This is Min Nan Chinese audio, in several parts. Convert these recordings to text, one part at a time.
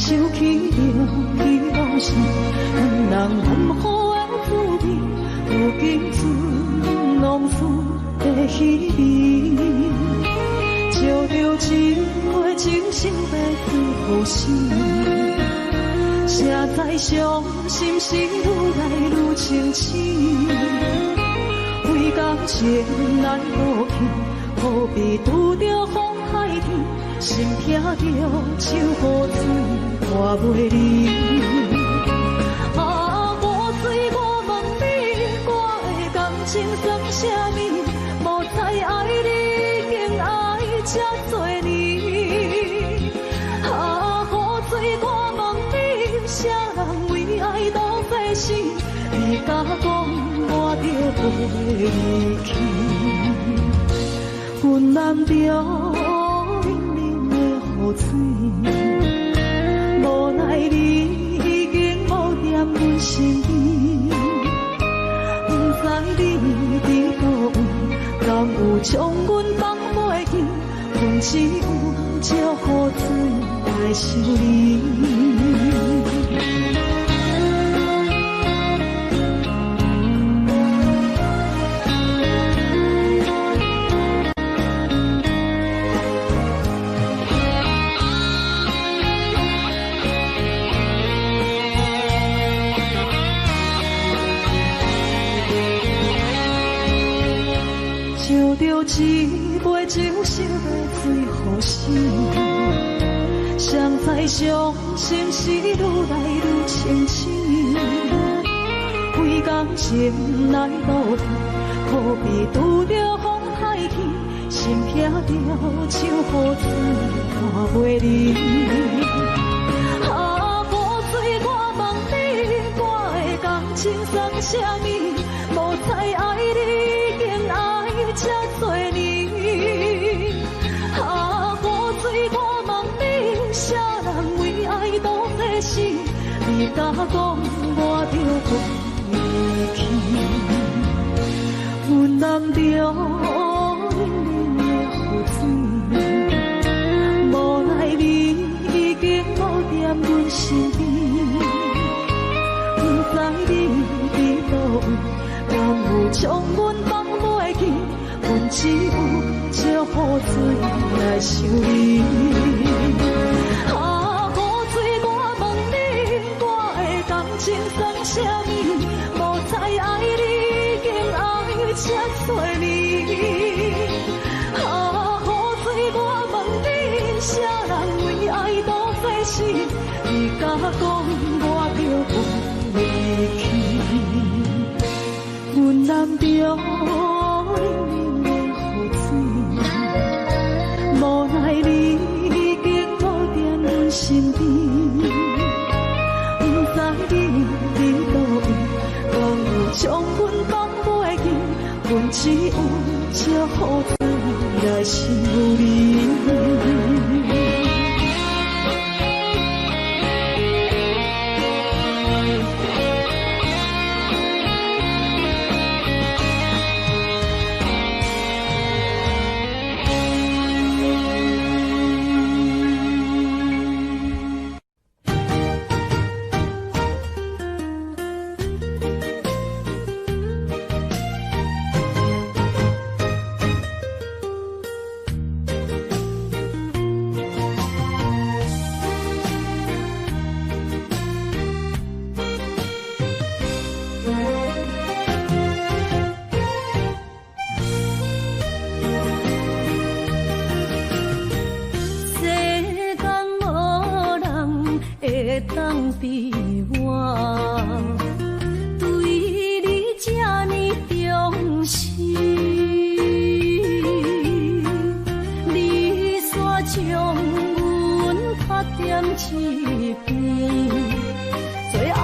想起著彼往事，阮人风雨的滋味，如今剩农村的稀微。照著一杯酒，想欲醉予死。谁知伤心事愈来愈清醒，为感情来无去，好比拄著风海天，心疼著像雨水看袂离。啊，雨水，我问你，我的感情算啥物？无知爱你已经爱这多年。啊，雨水，我问你，啥人为爱落地死？你敢讲我著袂离去？阮揽著冷冷的雨水，无奈你已經無踮阮身邊，不知你佇佗位，敢有將阮放袂記？阮只有借雨水來想你。照著一杯酒，想欲醉予死。誰知傷心事愈來愈清醒，為感情來落去，可比拄著風海天，心疼著像雨水看袂離。啊，雨水，我問你，我的感情算啥物？無知愛你已經愛這多年。啊，雨水，我問你，啥人為愛落地死？你敢講我著袂去？阮攬著冷冷的雨水，無奈你已經無踮阮身邊，不知你佇佗位，敢有將阮放袂記？阮只有借雨水來想你。啊，雨水，我問你，我的感情算啥物？無知愛你已經愛這多年。啊，雨水，我問你，啥人為愛落地死？你敢講我著袂去？阮攬著冷冷的雨水，無奈你已經無踮阮身邊，不知你佇佗位，敢有將阮放袂記？阮只有借雨水來想你。世間無人會當比我，對你這呢重視。你煞將阮拍踮一邊，最後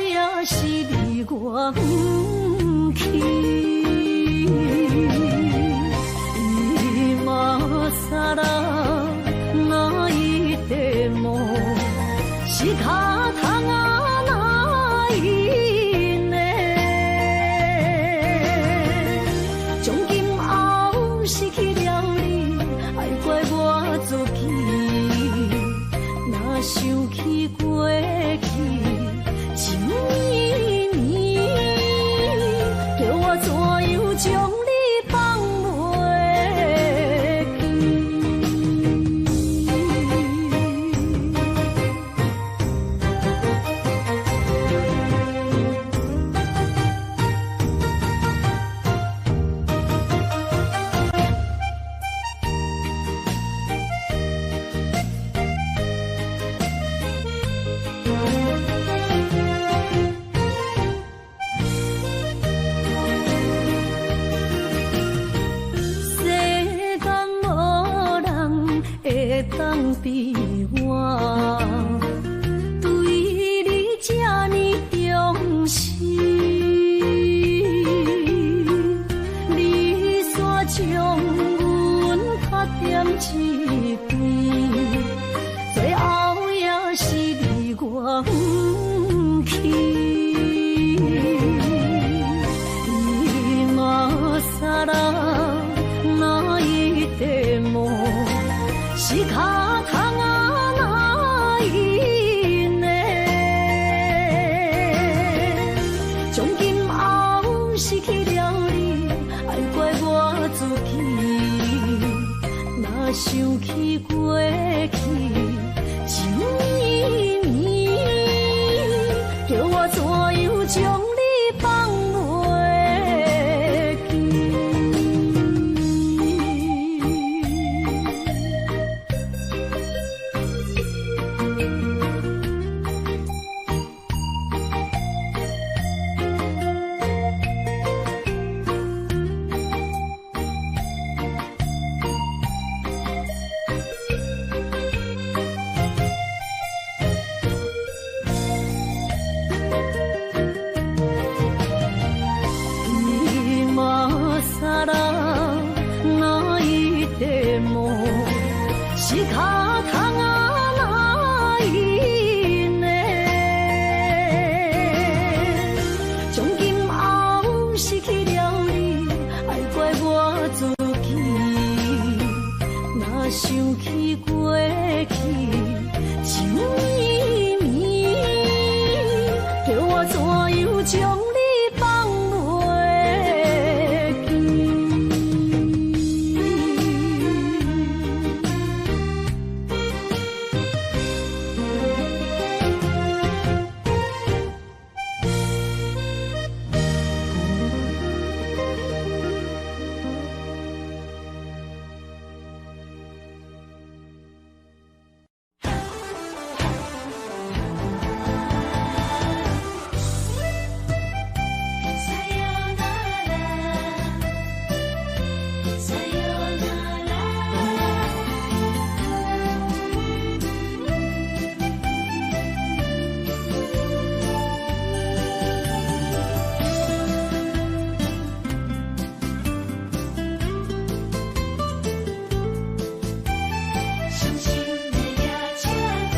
也是離我遠去。今更泣いても仕方がないね。從今後失去了你，愛怪我自己。若是想起過去情綿綿，叫我怎樣將你放袂記？世間無人會當比我，對你這呢重視。你煞將阮拍踮一邊，最後也是離我遠去。今更泣いても仕方がないね。從今後失去了你，愛怪我自己。若想起過去情綿綿，叫我怎樣將你放袂記？今更泣いても仕方がないね。從今後失去了你，愛怪我自己。若想起過去情綿綿，叫我怎樣將你放袂記？傷心的夜車載，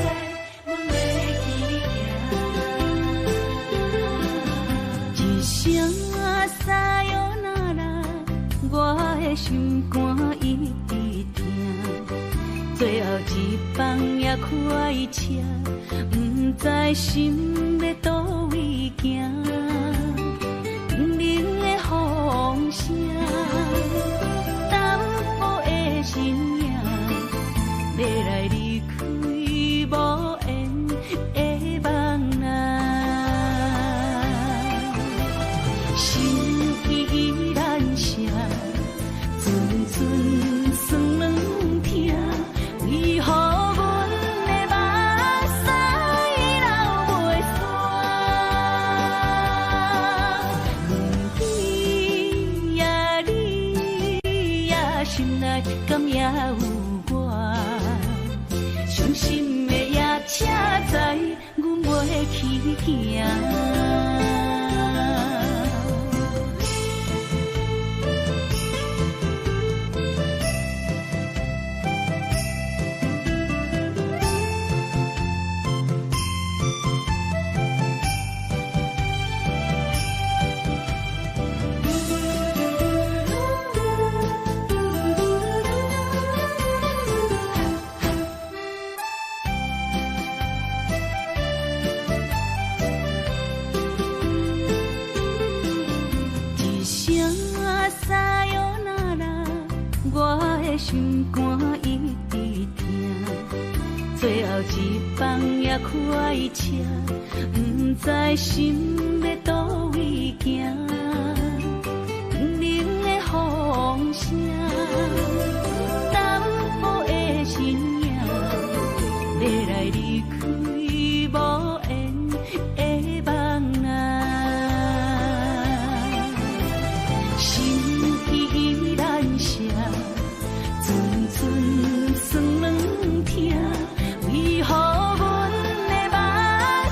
阮欲去行。一聲さよなら，我的心肝一直疼。最後一班也開車，毋知心欲佗位行。冷冷的風聲，淡薄的身影。欲來離開無緣的夢啊，心意難捨，陣陣酸軟疼，為何阮的目屎流袂煞？问你呀你呀，心內敢也有我？傷心的夜車載，阮袂去行。的心肝一直疼，最后一班也开车，毋知心欲佗位行。冷的风声，淡薄的身影，欲来离开无缘的梦啊。心意难舍，阵阵酸软疼，为何阮的目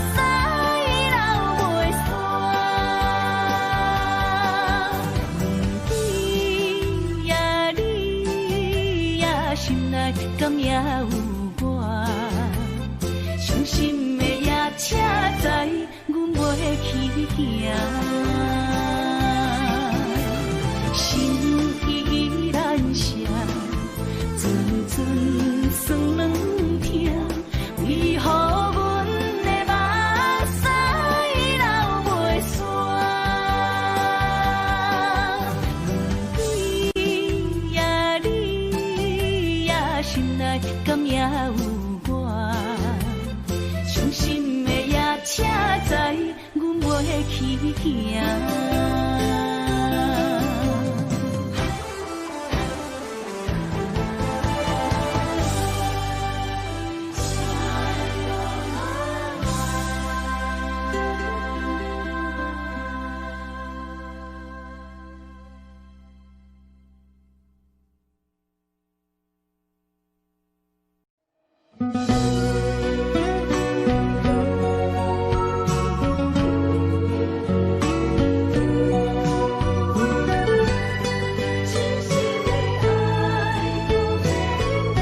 屎流袂煞？你呀你呀，心内敢也有我？伤心的夜车载，阮袂去行。心意难舍，阵阵酸软疼，为何阮的目屎流袂煞？你呀你呀，心内敢也有我？伤心的夜车载，阮袂去行。真心的爱不变卦。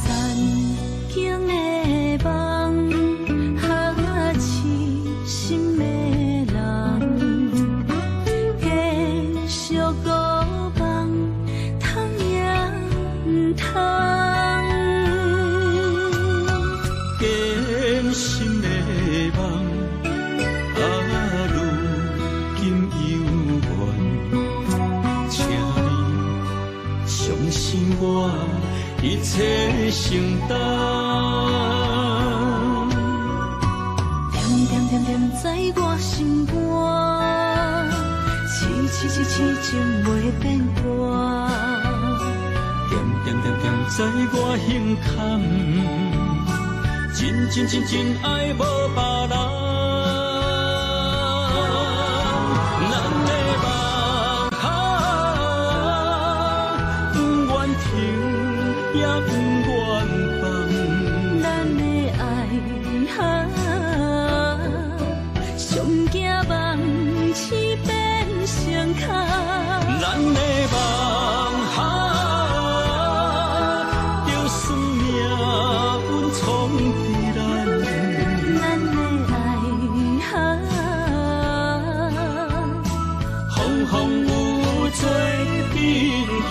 残景的梦，哈痴心的人，继续孤梦，通也毋通。坚心的梦，啊，如今犹原，请你相信我，一切承担。惦惦惦惦在我心肝，痴痴痴痴情袂变卦。惦惦惦惦在我心坎，真真真真爱无别人。咱的梦啊，不愿停也不愿放。咱的爱啊，上惊梦痴变成空。咱的梦啊，就算命运创治咱。咱的爱啊，风风雨雨做阵行。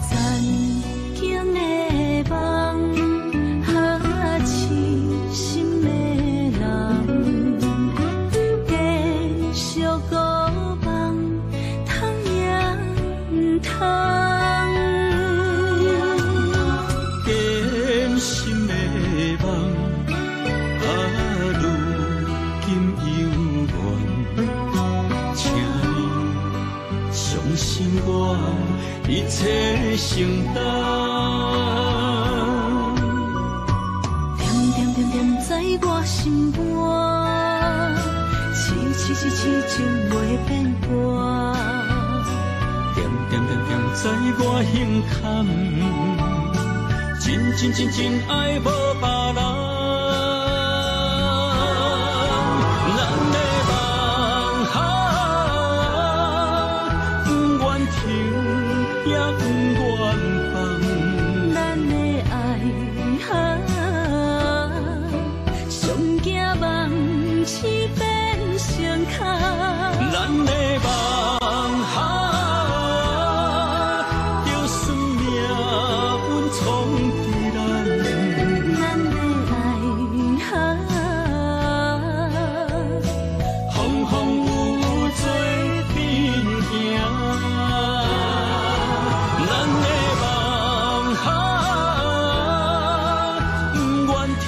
残景的梦，哈痴心的人，继续孤梦，通也毋通。坚心的梦，啊，如今犹原，请你相信我，一切承担。惦惦惦惦在我心肝，痴痴痴痴情袂变卦。惦惦惦惦在我心坎，真真真真爱无别人。咱的梦啊，不愿停也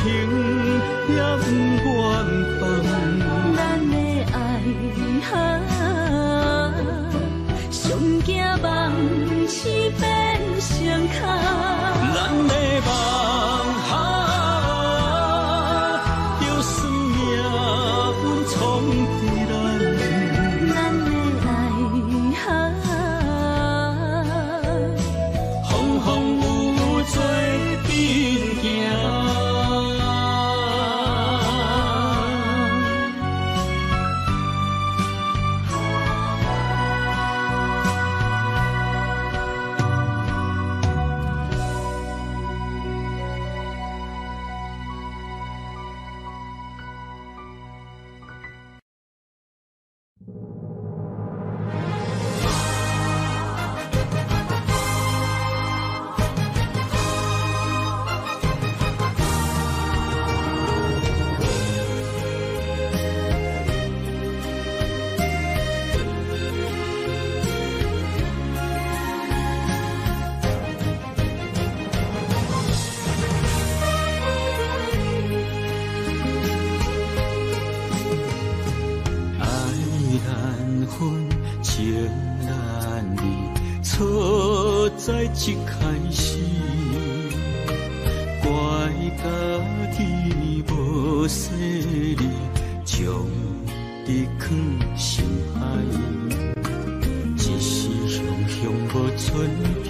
也不願放。咱的愛啊，上驚夢醒變成空。咱的夢啊，就算命運創治咱。咱的愛啊，風風雨雨做陣行。愛難分，情難離，錯在一開始，怪家己無細膩，將你囥心海，一時雄雄無準備，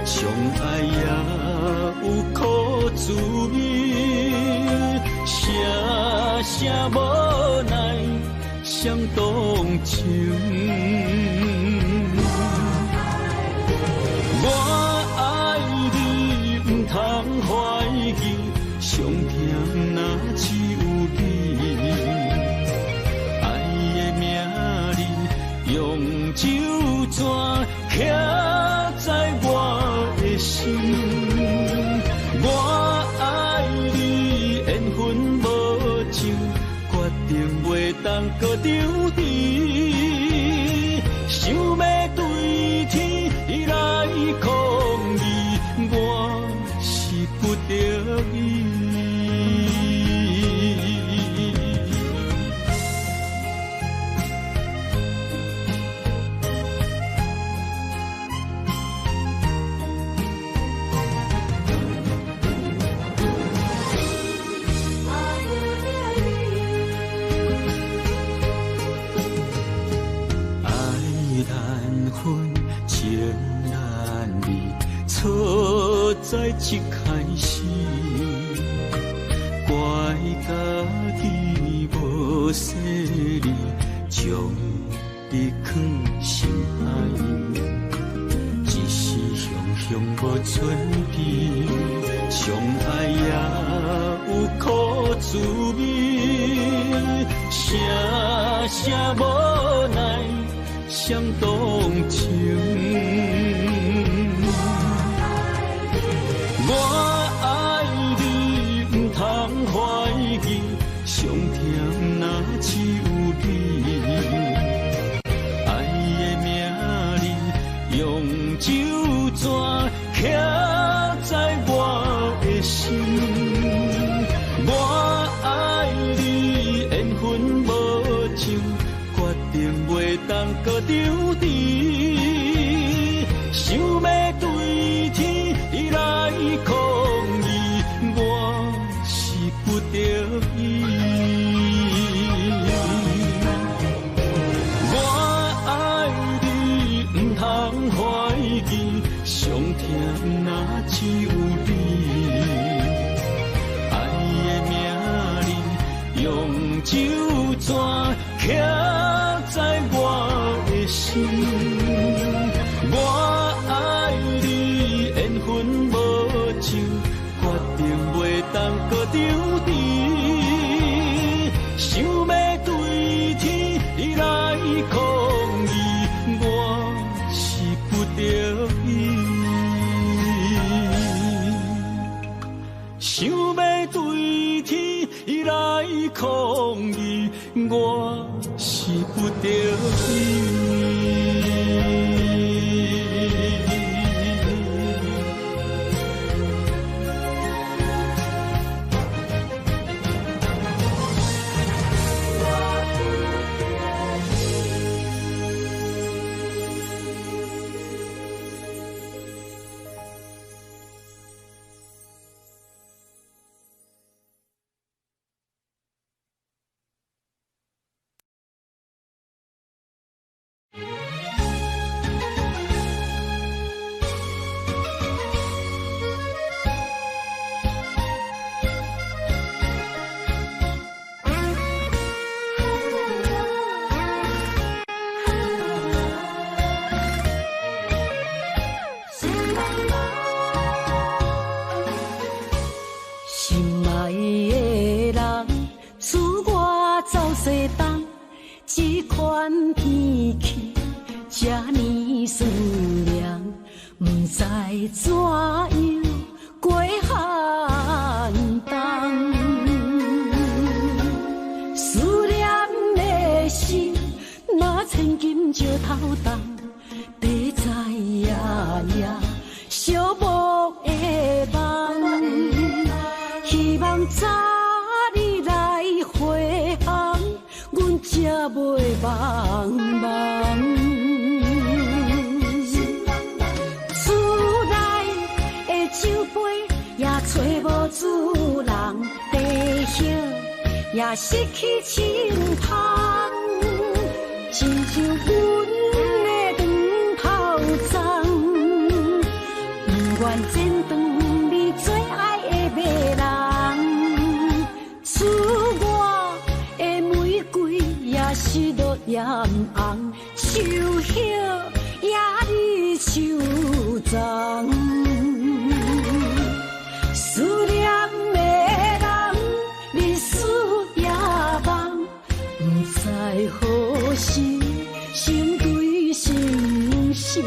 相愛也有苦滋味，聲聲無奈相動情。我愛你，毋通懷疑，上疼若只有你。愛的名字用酒泉刻在我的心。我愛你，緣分無情，決定袂當閣抽離。想欲對天來抗議，我是不得已。愛難分，情難離，錯在一開始，怪家己無細膩，將你囥心海，一時雄雄無準備，相愛也有苦滋味，聲聲無奈相動情。我愛你，毋通懷疑，上疼若只有你。愛的名字用酒泉刻在我的心。我愛你，緣分無情，決定袂當閣抽離。想欲對天來抗議，我是不得已。我愛你，毋通懷疑，上疼若只有你。愛的名字用酒泉刻在我的心。我愛你，緣分無情，決定袂當閣抽離。想欲對天來抗議，我是不得已。想欲對天來抗議，我是不得已。心愛的人，使我走西東，這款天氣這呢思念，毋知怎樣過寒冬。思念的心，若千金石頭重，地知夜夜寂寞的夢，希望早日來回航，阮才袂茫茫。厝內的酒杯也揣無主人，茶葉也失去清香，親像阮的長頭鬃，不願剪斷你最愛的迷人。賜我的玫瑰也是落艷紅，樹葉也離樹欉。思念的人，日思夜夢，不知何時心對心相。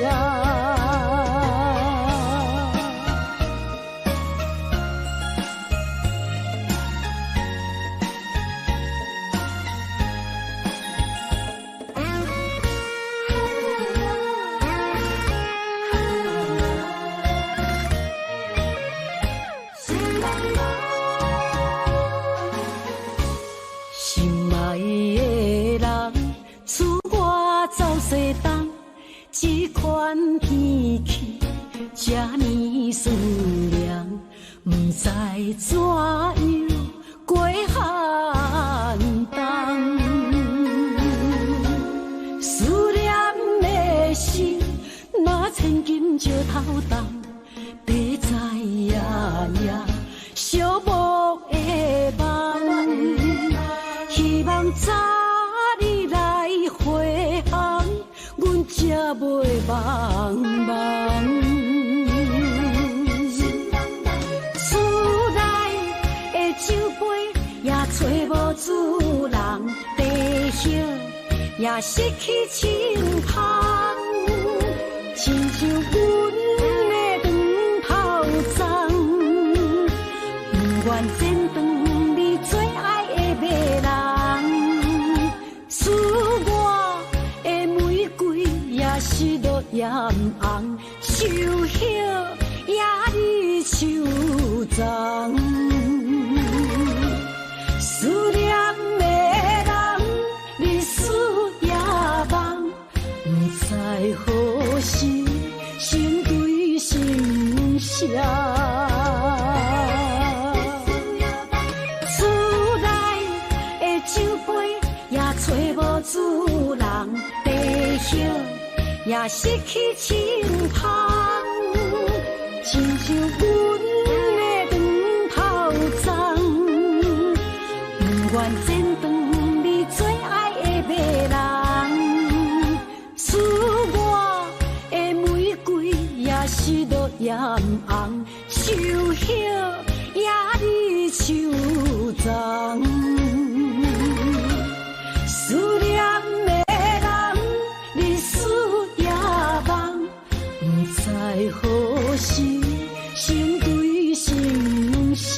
心愛的人，使我走西東，這款天氣這呢思念，不知怎樣過寒冬。思念的心，若千金石頭重，地知夜夜寂寞的夢。希望早日來回航，阮才袂茫茫。厝內的酒杯也揣無主人，茶葉也失去清香，親像阮的長頭鬃，不願剪斷你最愛的迷人。賜我的玫瑰也是落艷紅，樹葉也離樹欉。思念的人，日思夜夢，不知何時心對心相。厝內的酒杯也揣無主人，茶葉也失去清香，親像阮的長頭鬃，不願剪斷你最愛的迷人。賜我的玫瑰也是落艷紅，樹葉也離樹欉。思念的人，日思夜夢，不知何時心對心相。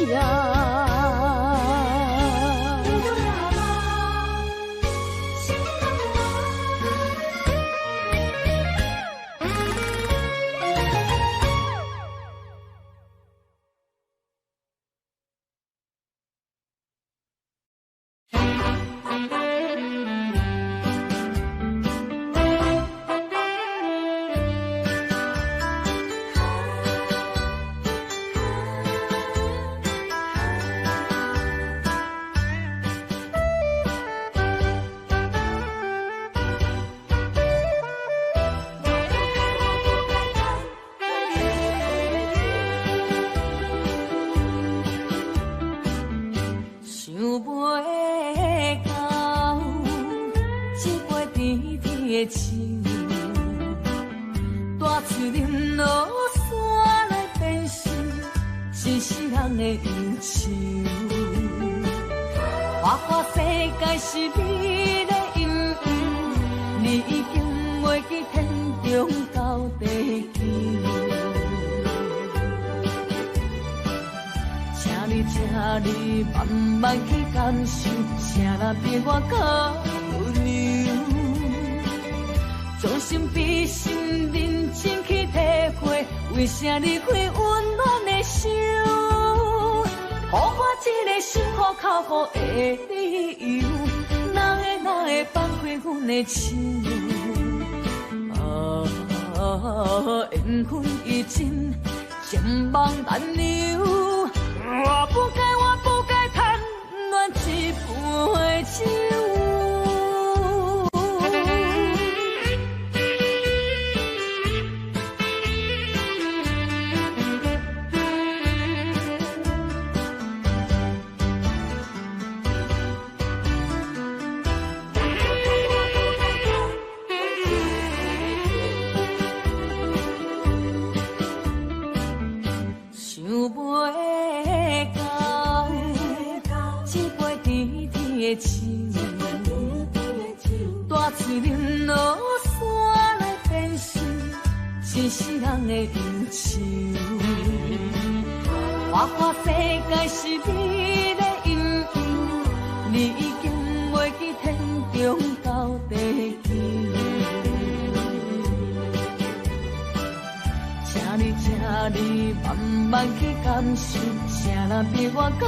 想袂到，這杯甜甜的酒，大喙啉落煞來變成一世人的憂愁。愁。花花世界是你的阴影，你已经袂记天长到地久。请你，请你慢慢去感受，啥人比我较温柔？将心比心，认真去体会，为啥离开温暖的手？予我这个心苦口苦的理由，哪会哪会放开阮的手？啊，缘分已尽，情网难留。我不该，我不该贪恋一杯酒。大喙啉落山来变成一世人的忧愁。花花世界是你的阴影，你已经袂记天长到地久。请你，请你慢慢去感受，啥人比我较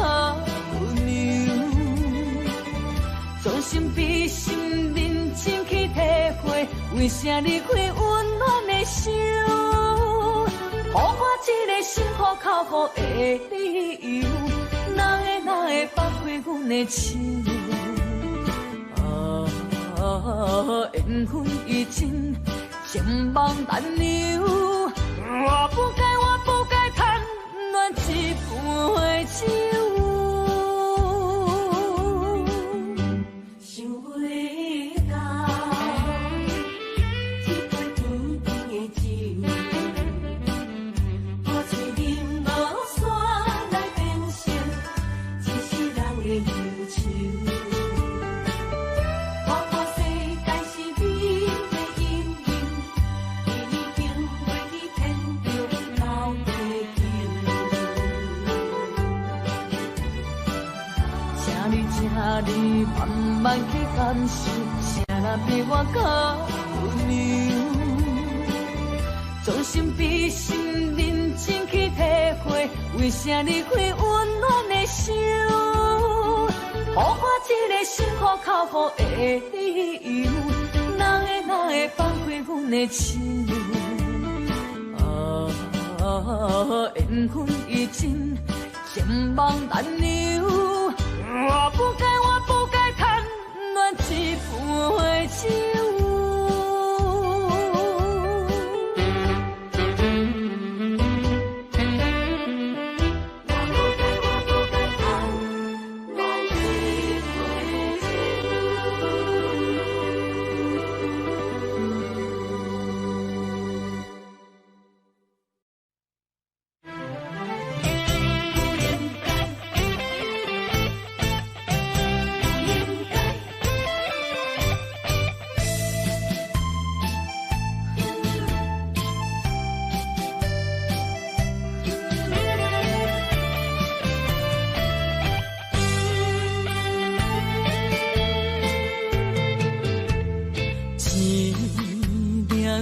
温柔？将心比心，认真去体会，为啥离开温暖的手？予我这个心苦口苦的理由，哪会哪会放开阮的手？啊，缘分已尽，情网难留。我不该，我不该贪恋一杯酒。你慢慢去感受，啥人比我较温柔？将心比心，认真去体会，为啥离开温暖的手？予我这个心苦口苦的理由，哪会哪会放开阮的手？啊，缘分已尽，情网难留。我不该，我不该贪恋一杯酒。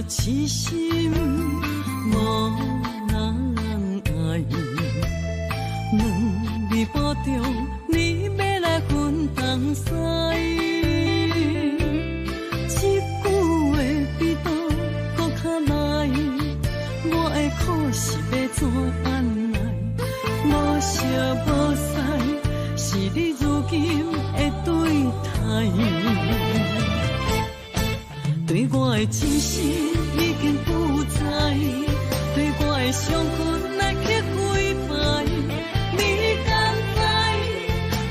痴心无人爱，两暝半中你欲来分东西，这句话比刀阁较来，我的苦是欲怎按来？无相无似，是你如今的对待。对我的真心已经不在，对我的伤痕来刻几摆，你敢知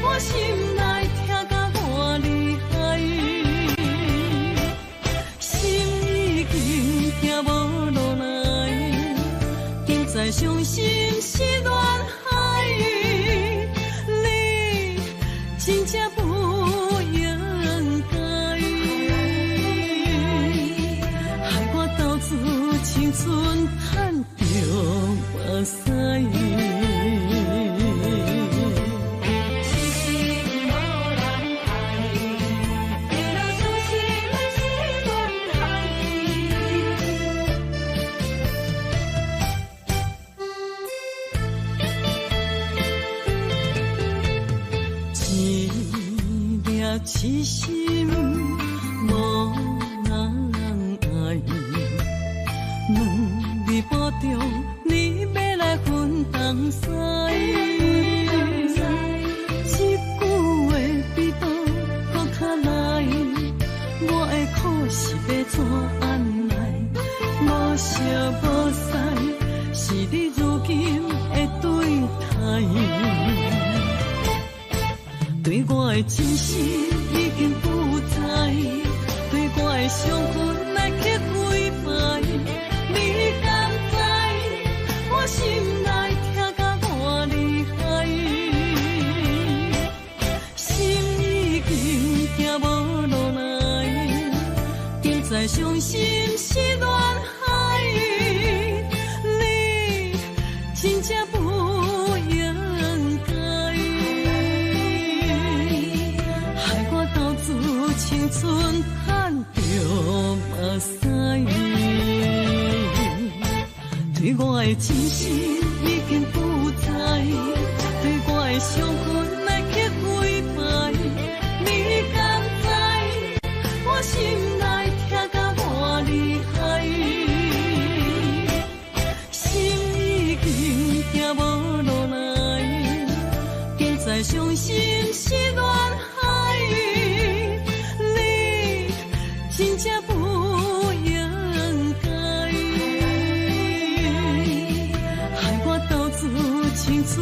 我心内疼甲偌厉害？心已经疼无落来，不知伤心是恋海，痴心無人愛。問你保重，你欲來分東西。這句話比刀閣較利，我的苦是欲怎按來？無相無似，是你如今的對待。對我的真心已經不在，對我的傷痕來刻幾擺，你敢知我心內疼甲偌厲害？心已經行無路來，現在傷心是亂海，你真正不應該，害我投資青春趁著目屎。對我的真心已經不在，對我的傷痕來刻幾擺，你敢知我心內疼甲偌厲害？心已經行無路來，現在傷心是亂海，你真正不應該，害我投資青春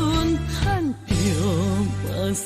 趁著目屎。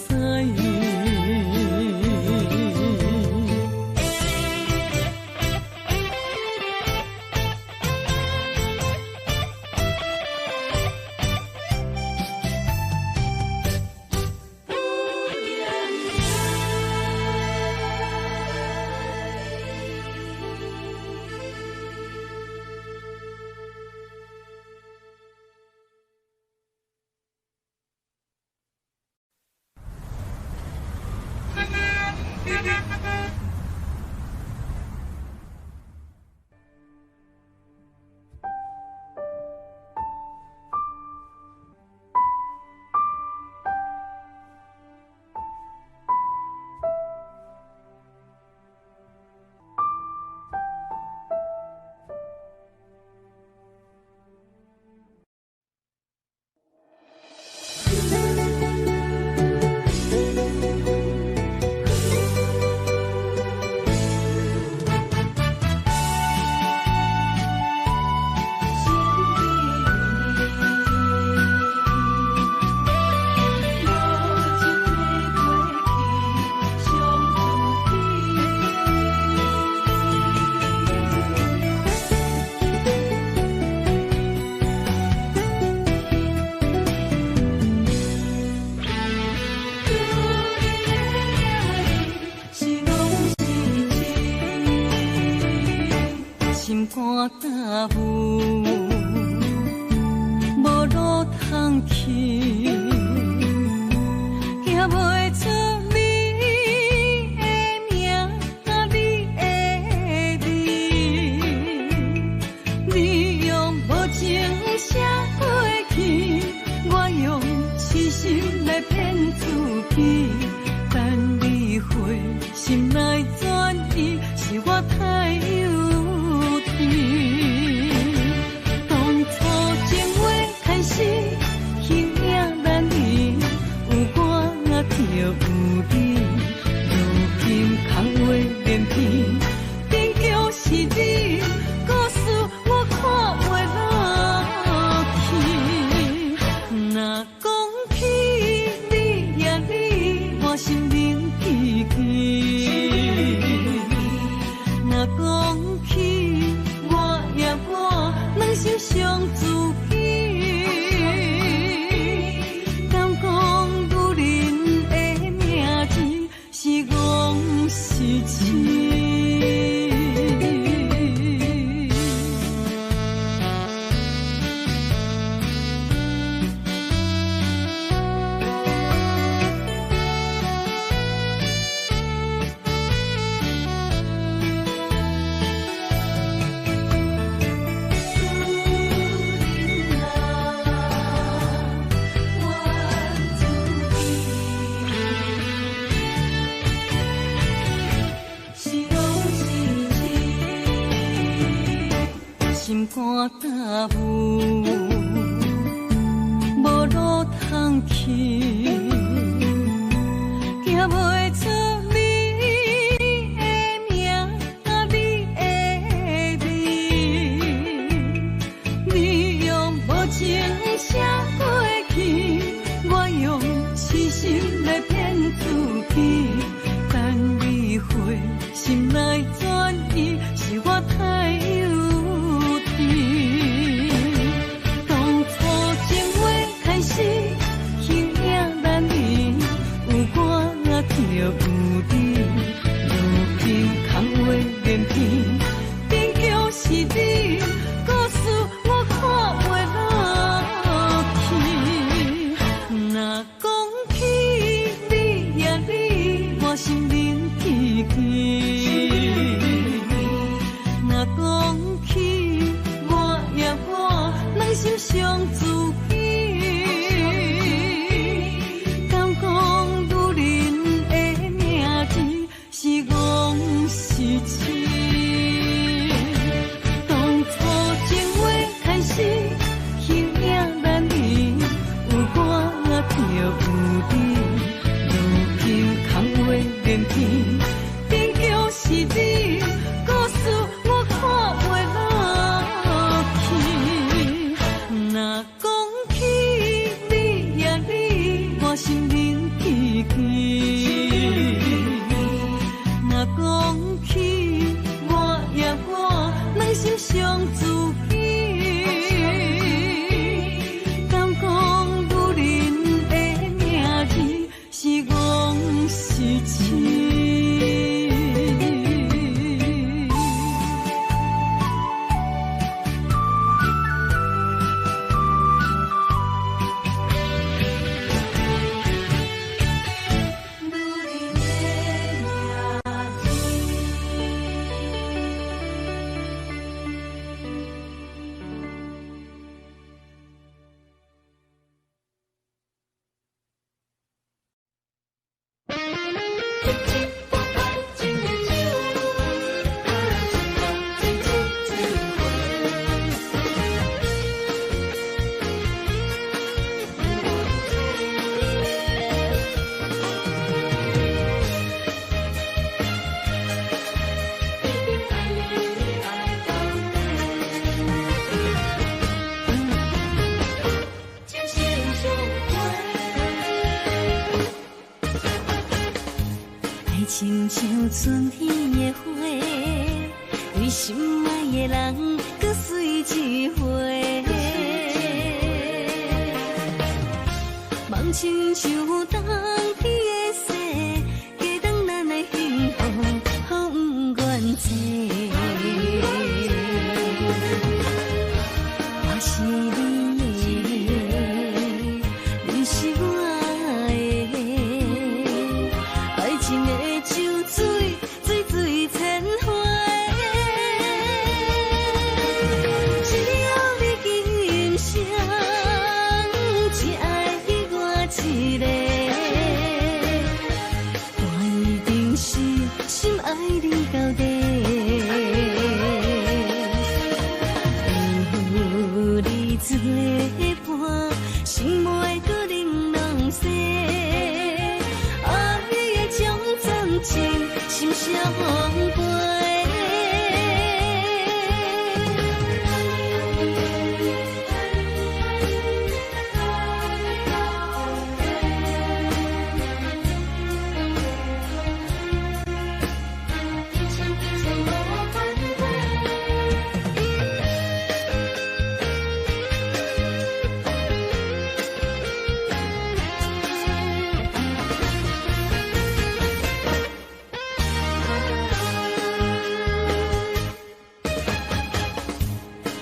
心肝担负，無路通去，行袂出你的名，佮你的味。你用無情寫過去，我用痴心來騙自己，等你回心來轉意，是我太幼稚。當初情話開始，形影難離，有我就有你。如今空話連篇，終究是你。故事我看袂落去。若講起你呀你，我心冷記記。若霧，無路通去，行袂出你的名，你的味。你用無情寫過去，我用痴心來騙自己，等你回心來轉意，是我太幼稚。當初情話開始，形影難離，有我就有你，如今空話連篇，勉強是你，故事我看袂落去。若講起你呀你，我心冷吱吱；若講起我呀我，兩心傷自己。敢講女人的命字是戇是痴？當初情話開始，形影難離，有我就有你，如今空話連篇，勉強是你，故事我看袂落去。若講起你呀你，我心冷吱吱；若講起我呀我，兩心傷自己。敢講女人的命字是戇是痴？女人的命字。愛親像春天的花，對心愛的人閣水一回。夢親像冬天的雪，加重咱的幸福，予不願坐。我是你的，你是我的，愛情的酒水，醉醉千回。只要你今生只愛我一個，我一定是深愛你到底。有你做伴，心袂閣冷落雪。愛的種真情，心相陪。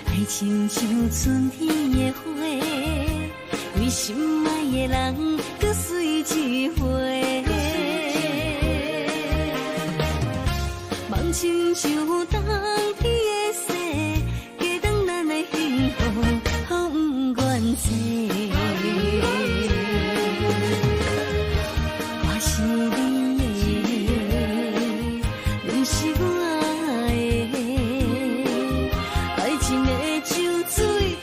愛親像春天的花，對心愛的人閣水一回。夢親像冬天的雪，加重咱的幸福，予不願坐。我是你的，你是我的，愛情的酒水，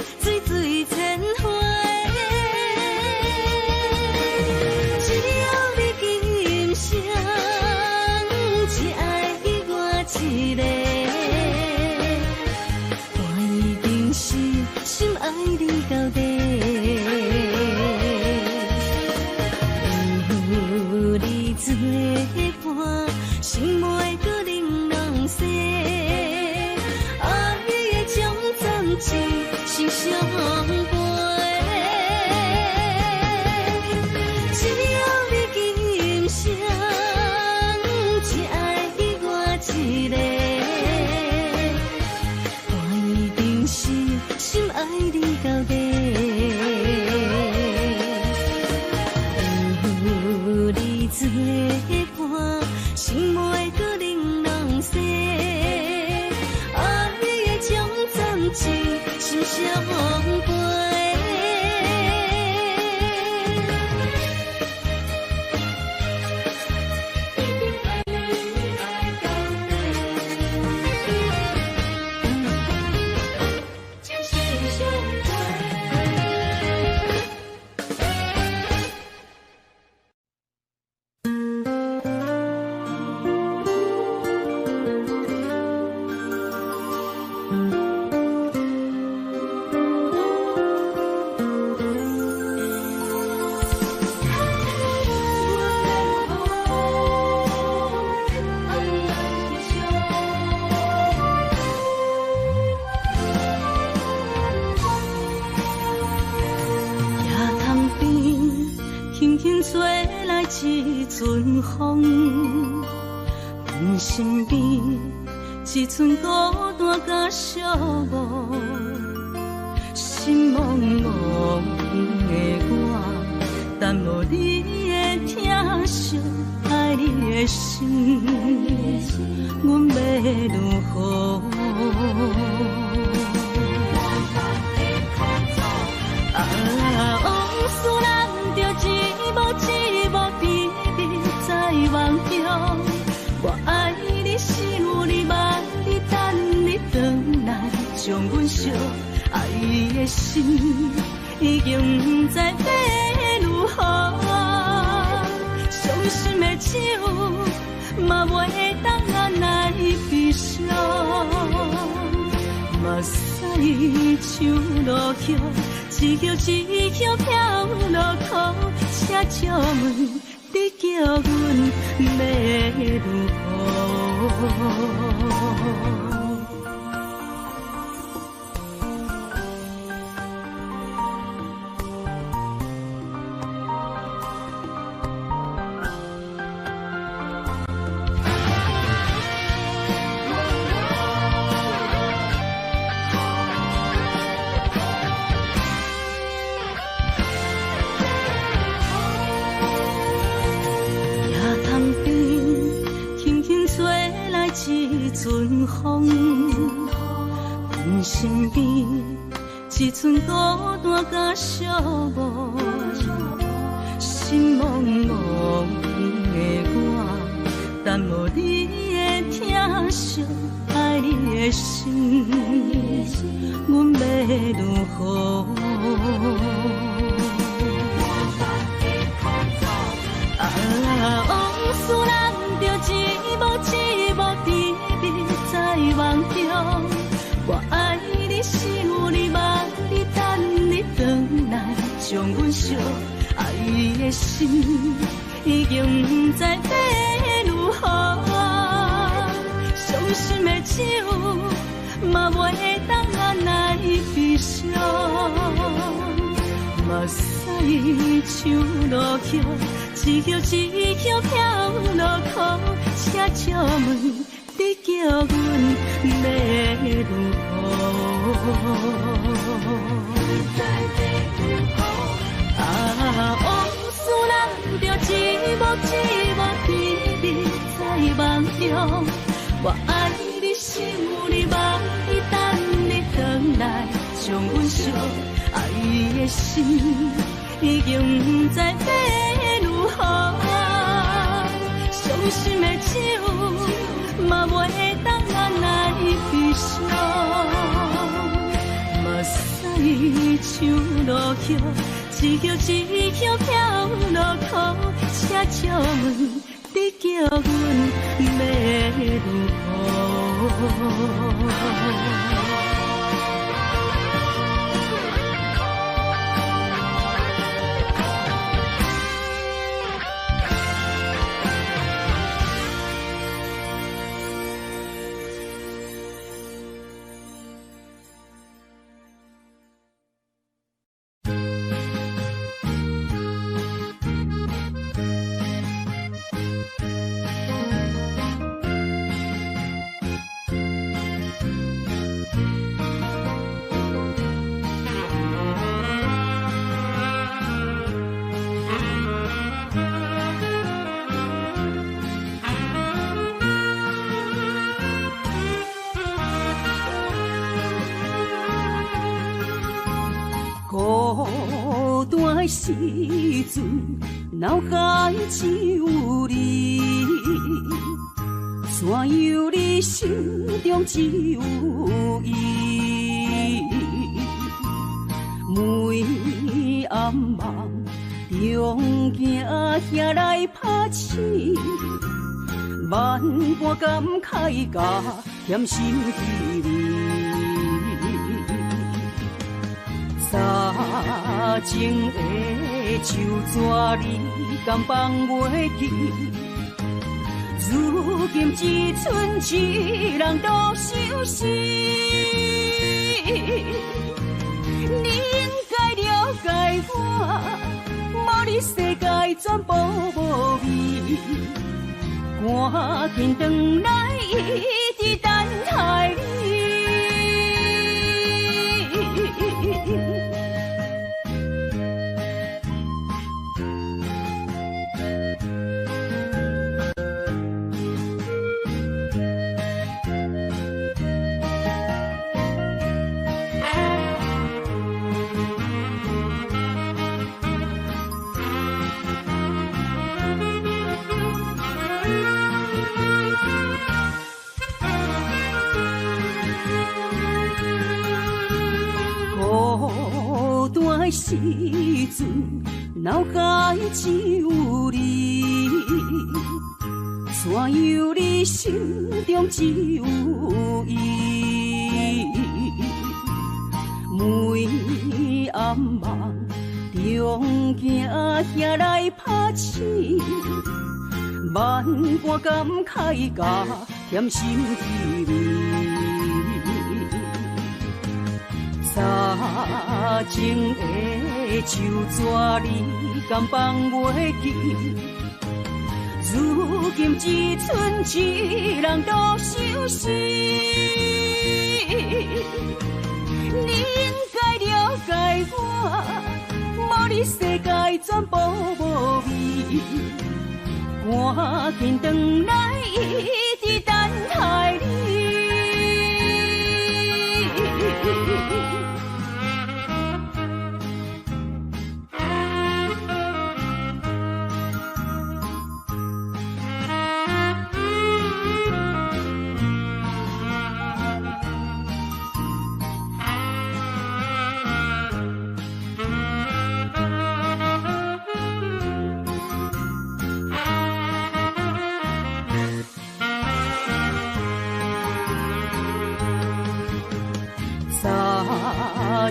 來一陣風，阮身邊一寸孤單佮寂寞，心茫茫的我，等無你的疼惜，愛你的心，阮欲如何？啊，往事難著一幕一幕甜蜜在夢中，我愛你，想你，望你，等你轉來，將阮惜愛的心已經不知欲如何，傷心的酒嘛袂當來悲傷，目屎像落雨，一葉一葉飄落苦，請借問你叫阮欲如何？一陣風，阮身邊一寸孤單佮寂寞，心茫茫的我，等無你的疼惜，愛你的心，阮欲如何？啊，往事難著一幕一幕甜蜜在夢中，我愛你，想你，望你，等你轉來，將阮惜愛的心已經不知欲如何，傷心的酒嘛袂當來悲傷，目屎像落雨，一葉一葉飄落苦，請借問你叫阮欲如何？啊，往事難著一幕一幕甜蜜在夢中，我愛你，想你，望你，等你轉來，將阮惜愛的心已經不知欲如何，傷心的酒嘛袂當來悲傷，目屎像落雨，一葉一葉飄落苦，請借問你叫阮欲如何？孤單的時陣，腦海只有你，怎樣你心中只有伊。每暗夢中行遐來拍醒，萬般感慨加添心機微。三情的手纸，你敢放袂记？如今只剩一人独相思。你应该了解，解我，無你世界全部無味。趕緊轉來，一直等待你。孤單的時陣，腦海只有你，怎樣你心中只有伊？每暗夢中行遐來拍醒，萬般感慨甲甜心滋味。早情的手纸，你敢放袂记？如今只剩一人独相思。你應該了解我，無你世界全部無味。趕緊轉來，一直等待你。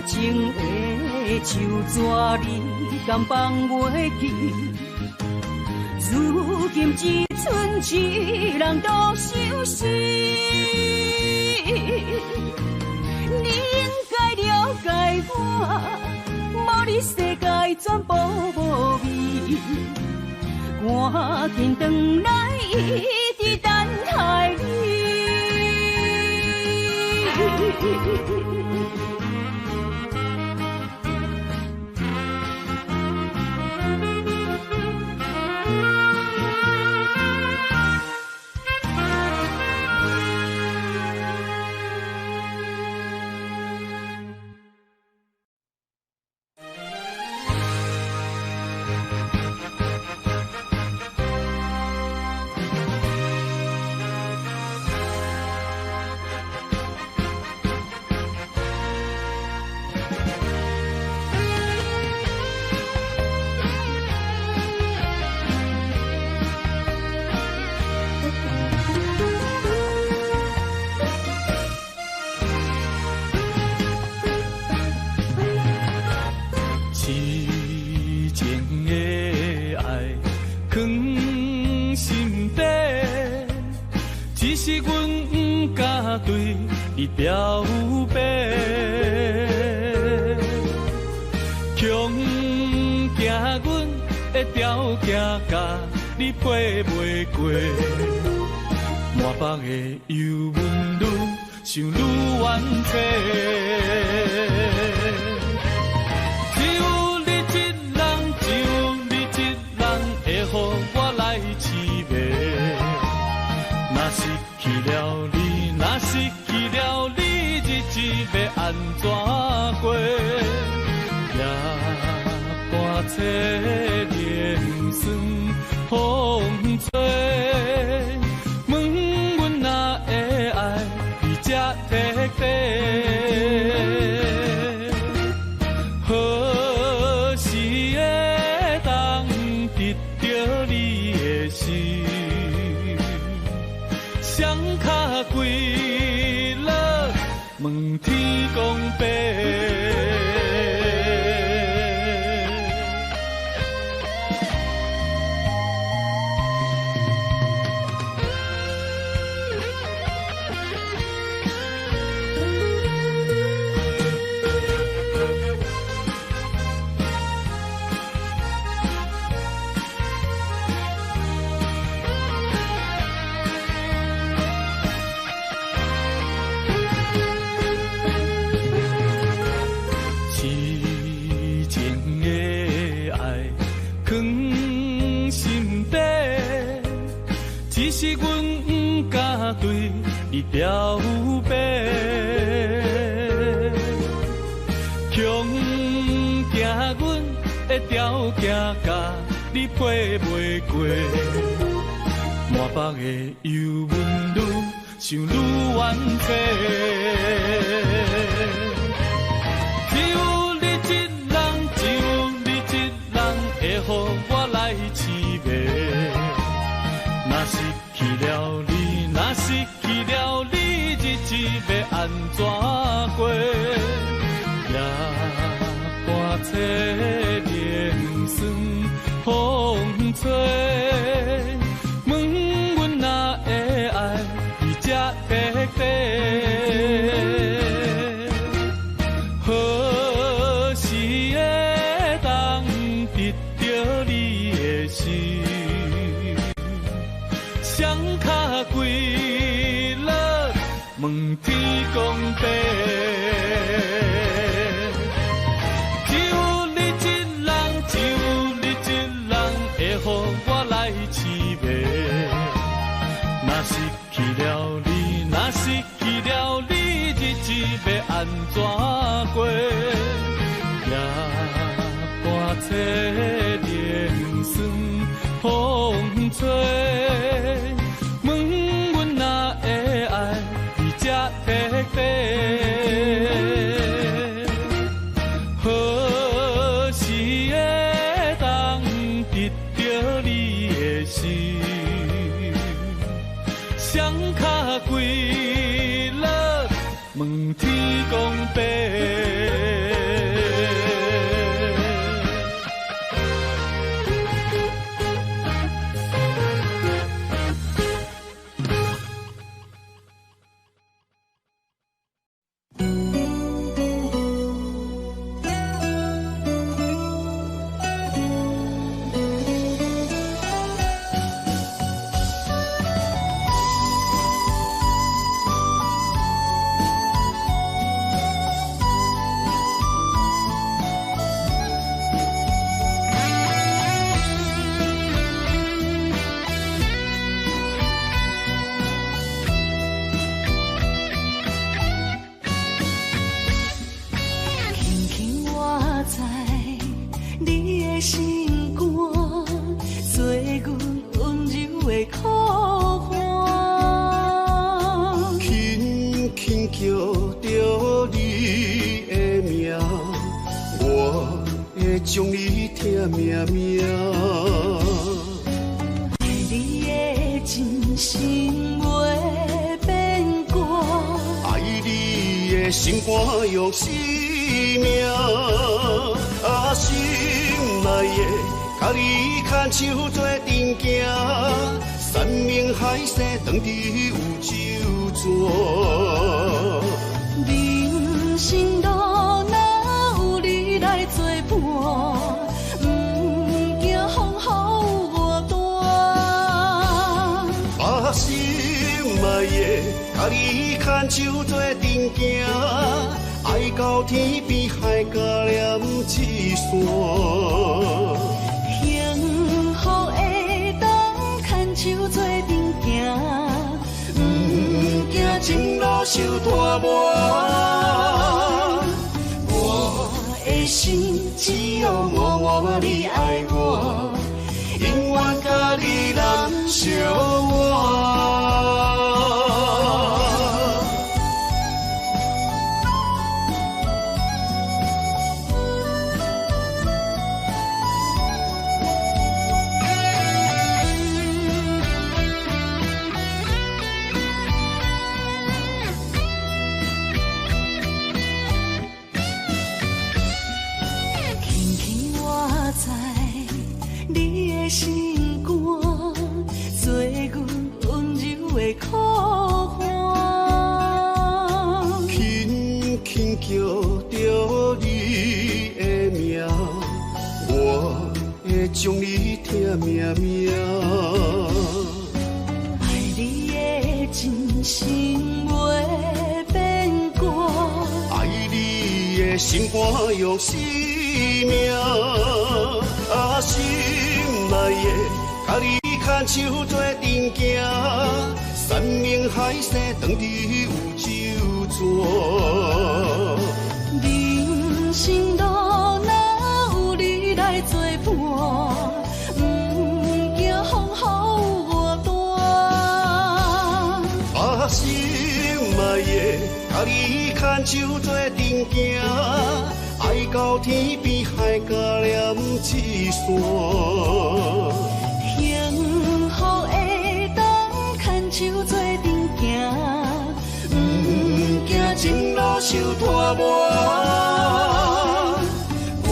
情的手纸，你敢放袂记？如今只剩一人独相思。你應該了解我，無你世界全部無味。趕緊轉來，一直等待你。對你表白，恐驚阮的條件佮你配袂過，满腹的忧闷愈想愈冤凄。只有你一人，只有你一人会予我来痴迷，若失去了你。若失去了你，日子欲按怎过？夜半凄凉霜风吹，问阮哪会爱你这彻底？何时会当得著你的心？双跤跪落问天公伯。只是阮毋敢对你表白。恐惊阮的条件佮你配袂过，满腹的忧闷愈想愈怨气。只有你一人，只有你一人会予我来痴迷。若失去了你，若失去了你，日子欲按怎过？夜半吹，冷霜风吹，问阮哪会爱你这彻底？何时会当得著你的心？双跤跪落问天公伯。只有你一人，只有你一人会予我来痴迷。若失去了你，若失去了你，日子欲按怎过？夜半吹，冷霜风吹，问阮哪会爱你这彻底？何时会当得著你的心？双跤跪落问天公伯。将你疼命命，爱你的真心袂变卦，爱你的心肝用生命，啊，心爱的，佮你牵手做阵行，山盟海誓当伫有酒泉。人生路若有你来作伴，毋惊风雨有偌大。啊，心爱的，佮你牵手做阵行，爱到天边海角连一线。幸福会当牵手做阵行，毋惊情路受拖磨。我的心只有我，我你爱我，永远佮你难相换。心肝，做阮温柔的苦寒。轻轻叫著你的名，我会将你疼命命。爱你的真心袂变卦，爱你的心肝用生命，啊，心爱的，佮你牵牵手做阵行，山盟海誓当伫有酒泉。人生路若有你来作伴，毋惊风雨有偌大。啊，心爱的，佮你牵手做阵行，爱到天边海角连一线。幸福会当牵手做阵行，毋惊情路受拖磨。我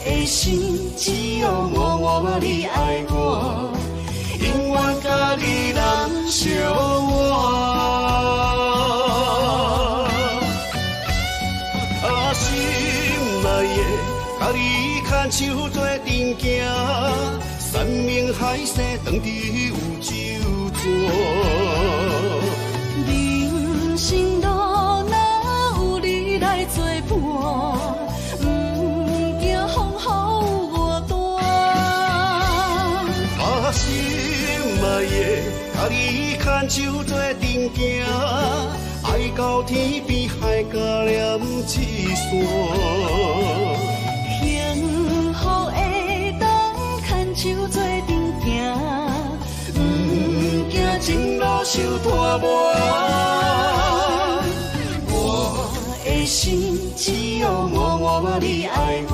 的心只有我我你爱我，永远佮你难相换。啊，心爱的，佮你牵手做阵行，山盟海誓当伫有酒泉。人生路若有你来作伴，毋惊风雨有偌大。啊，心爱的，佮你牵手做阵行，爱到天边海角连一线。幸福会当牵手做阵行，毋惊情路受拖磨。我的心只有我我你爱我，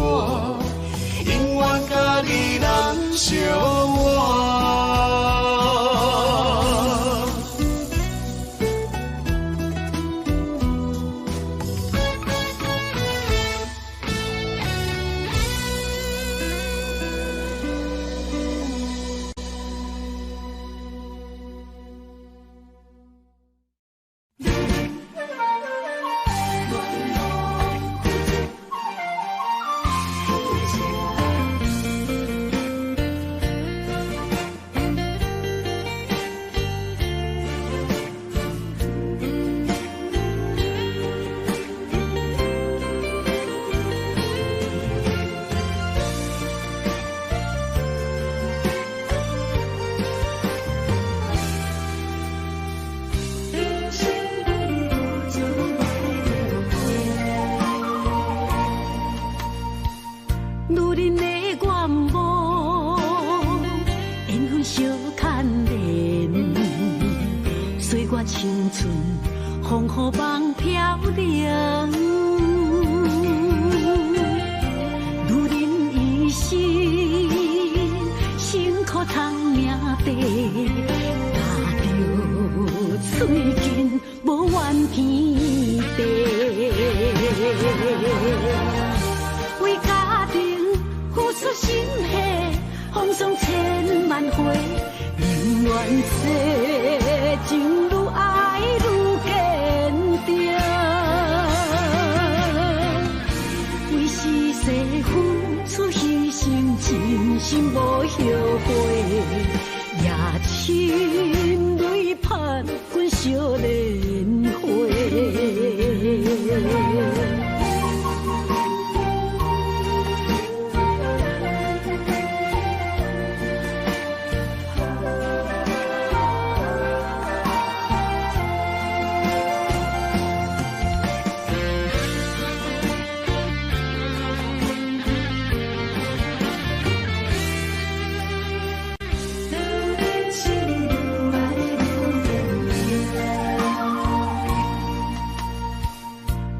永远佮你难相换。女人的愿望，缘分相牵连，岁月青春，风雨梦飘零。女人一生辛苦通命地，咬着喙紧无怨天地。为家庭付出心血，风霜千万回，宁愿说情愈爱愈坚定。为时势付出牺牲，真心无后悔，也亲泪盼阮惜莲花。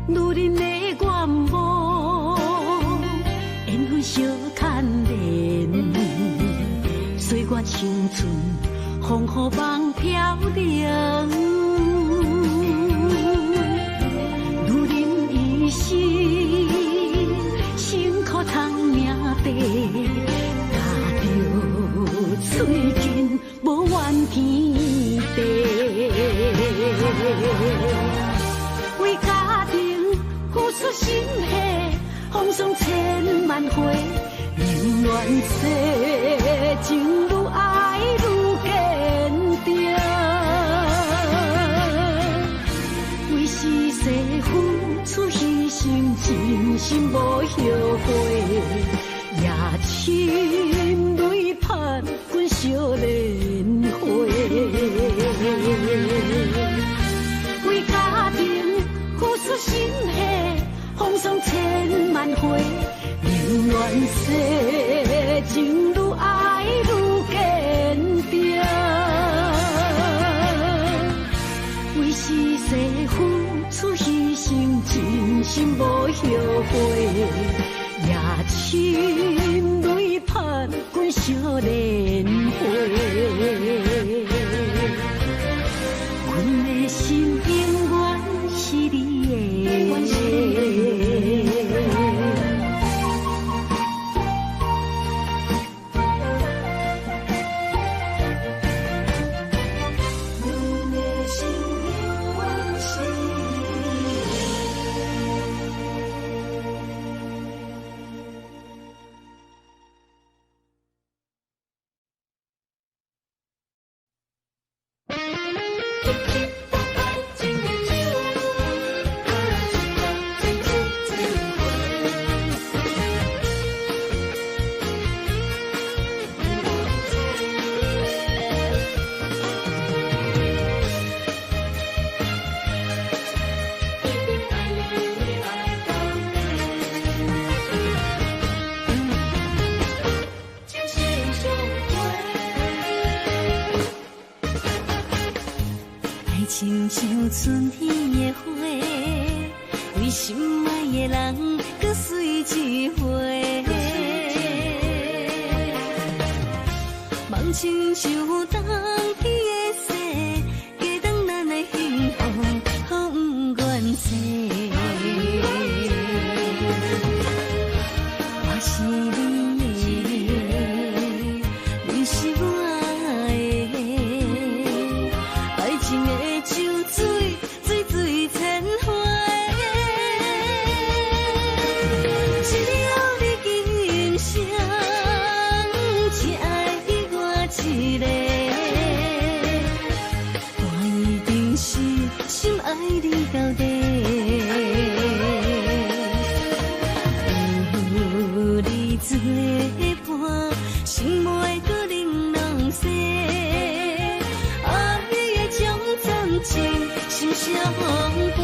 女人的愿望，缘分相牵连，岁月青春，风雨梦飘零。女人一生辛苦通命地，咬着喙紧无怨天地。为家庭付出心血，风霜千万回，宁愿说情愈爱愈坚定。为时势付出牺牲，真心无后悔，也亲泪盼阮惜莲世情愈愛愈堅定。為是世付出犧牲，真心無後悔，也親淚盼阮惜蓮花。阮的心永遠是你的。愛親像春天的花，為心愛的人閣水一回。夢親像冬天的雪，加重咱的幸福予不願說。我是你的，你是我的，愛情的酒水，醉醉千回。只要你今生只愛我一个，我一定是深愛你到底。有你作伴，心袂閣冷人世。愛的將真情心相陪。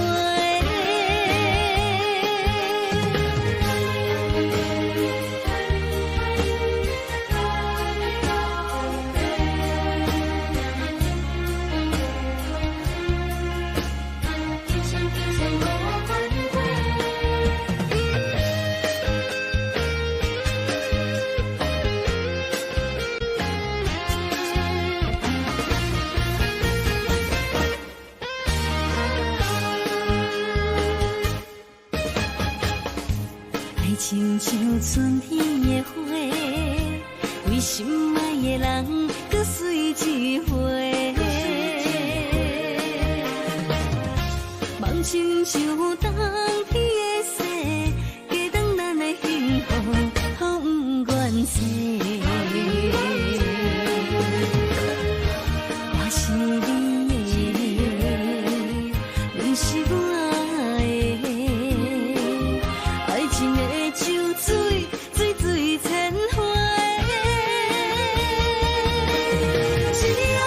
愛親像春天的花，為心愛的人閣水一回。夢親像冬天的雪，加重咱的幸福予不願說。我是你的，你是我的，愛情的酒水，醉醉千回。只要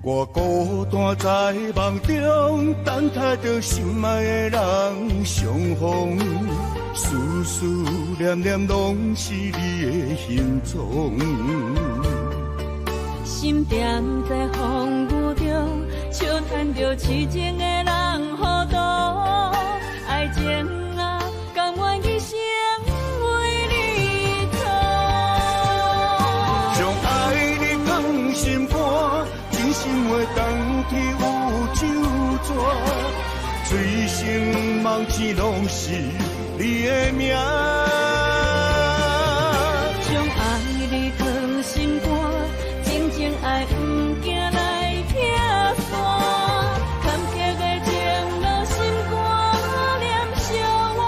我孤單在夢中，等待著心愛的人相逢，思思念念攏是你的形踪。心踮在風雨中，笑談著痴情的人糊塗，愛情啊，甘願一生為你做。將愛你藏心肝，真心話當天有酒泉，醉生夢死攏是你的名。將愛你藏心肝，真情愛毋驚來拆散，坎坷的情路心肝念相偎。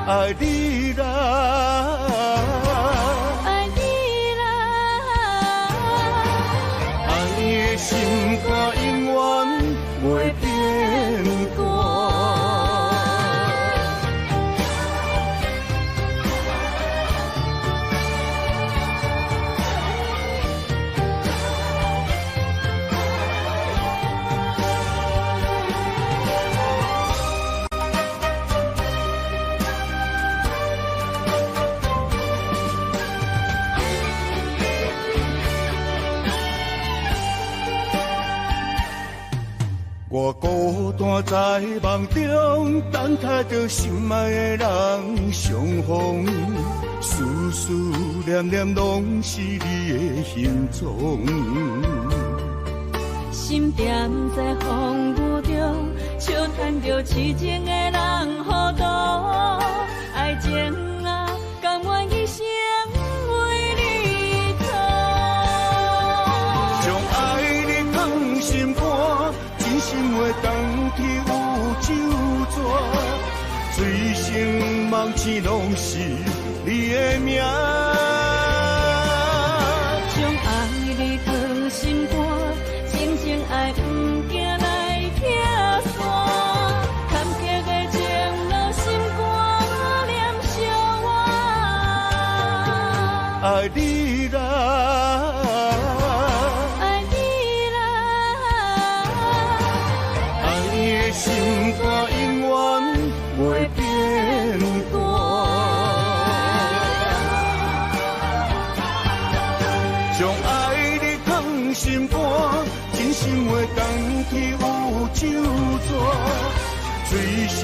愛你啦，愛你啦，愛的心肝永遠袂變卦。我孤單在夢中，等待著心愛的人相逢，思思念念攏是你的形蹤。心踮在風雨中，笑談著痴情的人糊塗，愛情啊，甘願一生為你做。將愛你藏心肝，真心話當天有酒泉，醉生夢死攏是你的名。將愛你藏心肝，真情愛毋驚來拆散，坎坷的情路心肝念相偎。愛你啦，愛你啦，愛的心肝永遠袂變卦。將愛你藏心肝，真心話當天有酒泉，醉生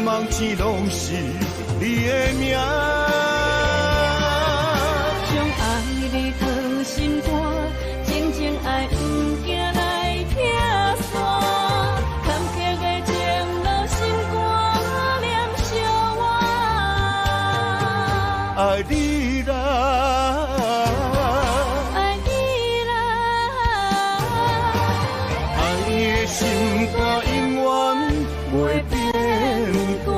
夢死攏是你的名。將愛你藏心肝，真情愛毋驚來拆散，坎坷的情路心肝念相偎。愛你啦，愛你啦，愛的心肝永遠袂變卦。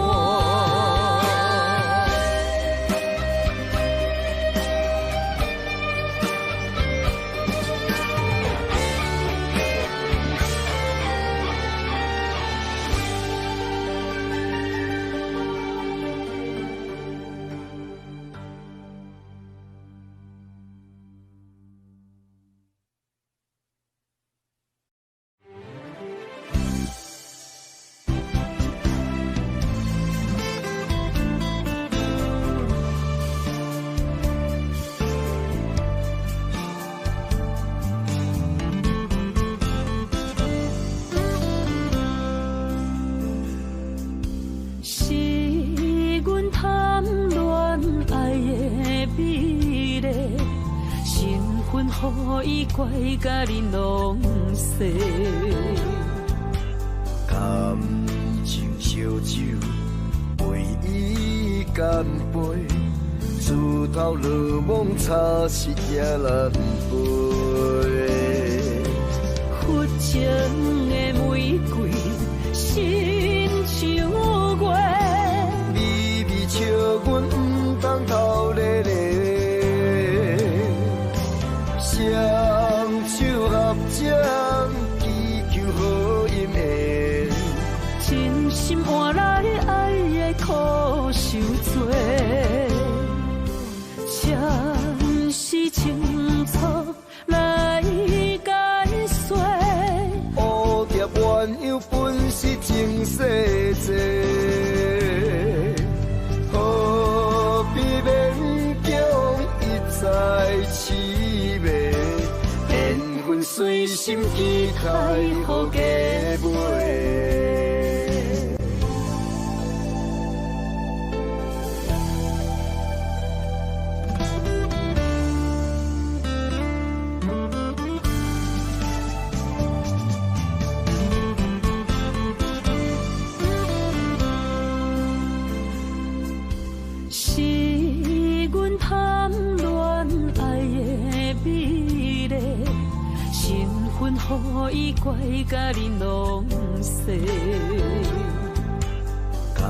是阮貪戀愛的美麗，身份予伊怪共恁弄死。感情燒酒，陪伊乾杯，自投羅網，插死也難飛。佛情的玫瑰，親像月，微微笑，阮毋通偷咧咧。雙手合掌，祈求好姻緣。真心換來愛的苦受罪，前是情错來隨心機開予結尾。是阮貪戀愛的美麗，身份予伊怪共你弄死。感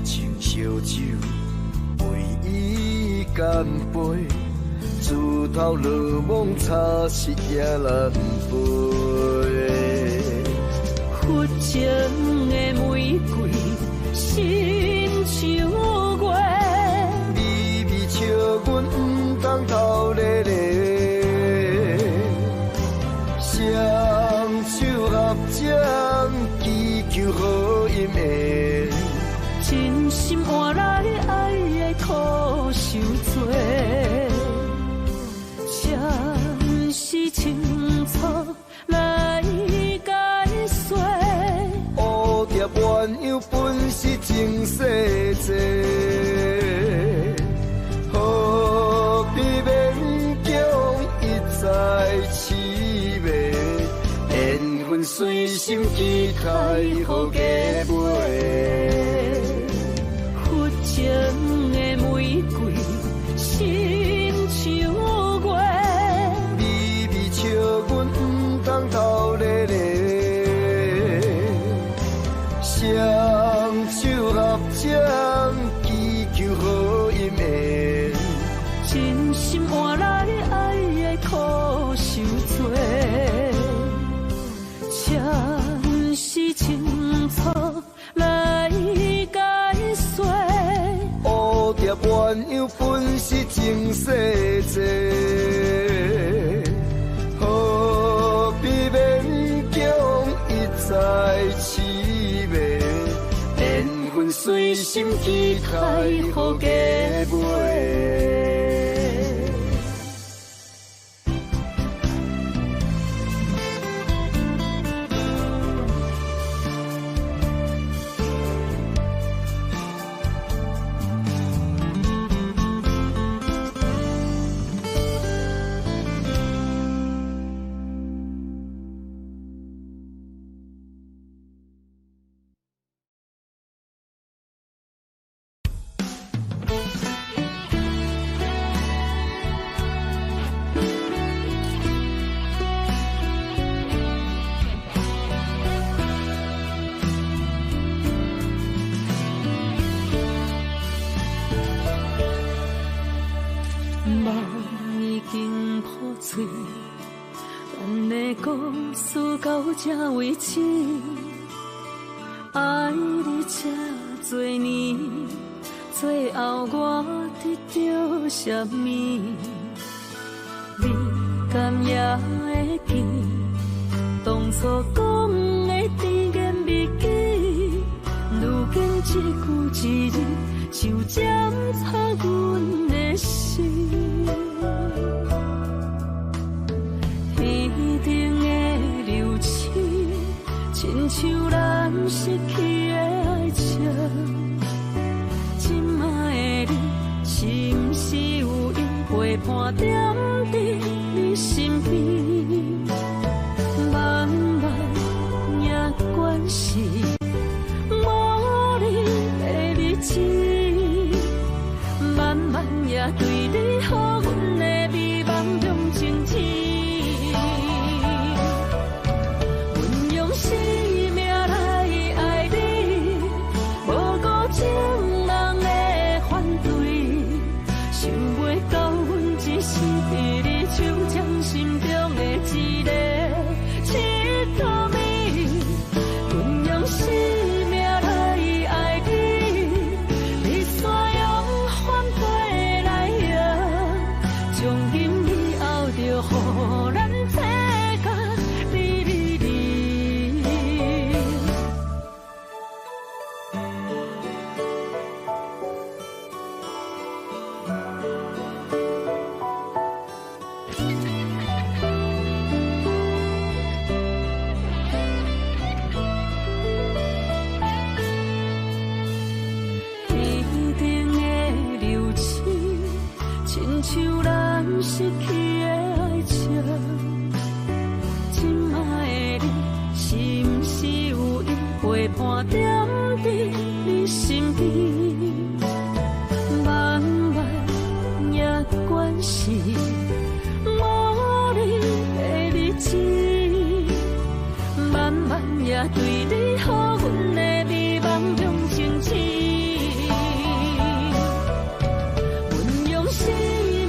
情燒酒，為伊乾杯，自投羅網，插死也難飛。佛情的玫瑰，親像月。微微笑，阮毋通偷咧咧。雙手合掌，祈求好姻緣。真心換來愛的苦受罪，前世清楚來解說。蝴蝶鸳鸯本是情世濟，何必勉強一再痴迷？緣分隨心機開予結尾。佛情的玫瑰，親像月。微微笑，阮毋通偷咧咧。雙手合掌，祈求好姻緣。真心換來愛的苦受罪，前世清楚來解說。蝴蝶鸳鸯本是情世濟，何必勉強一再痴迷？緣分隨心機開予結尾。夢已經破碎，咱的故事到這為止。愛你這多年，最後我得著啥物？你敢也會記？當初講的甜言蜜語，如今一句一字就針插阮的心。天頂的流星，親像咱失去的愛情。這擺的你，是毋是有伊陪伴踮佇你身邊？慢慢也惯势，無你的日子，慢慢也對你好，阮的美夢中靜止。阮用生命來愛你，無顧眾人的反對，想袂到阮一時被失去的愛情。這擺的你，是毋是有伊陪伴踮佇你身邊？慢慢也慣勢無你的日子，慢慢也對你予阮的美夢中靜止。阮用生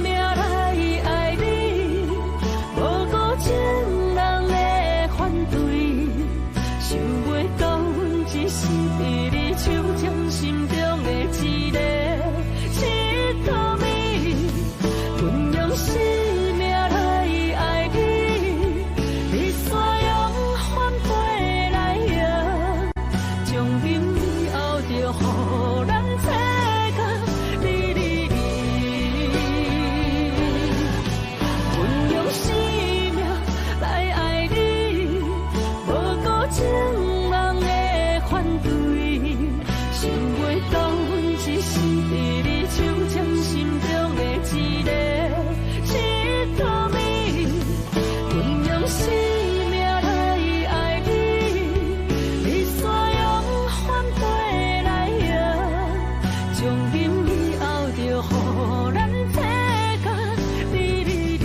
命來愛你，無顧情人的反對，想袂到阮一世佇你手掌心中的一个這頭物。阮用生命來愛你，你煞用反背來迎，從今以後就予咱找甲離離離。阮用生命來愛你，無顧情人的反對，想袂到阮一世佇你手掌心中的一个這頭物。阮用生命來愛你，你煞用反背來迎，從今以後就予咱找甲離離離。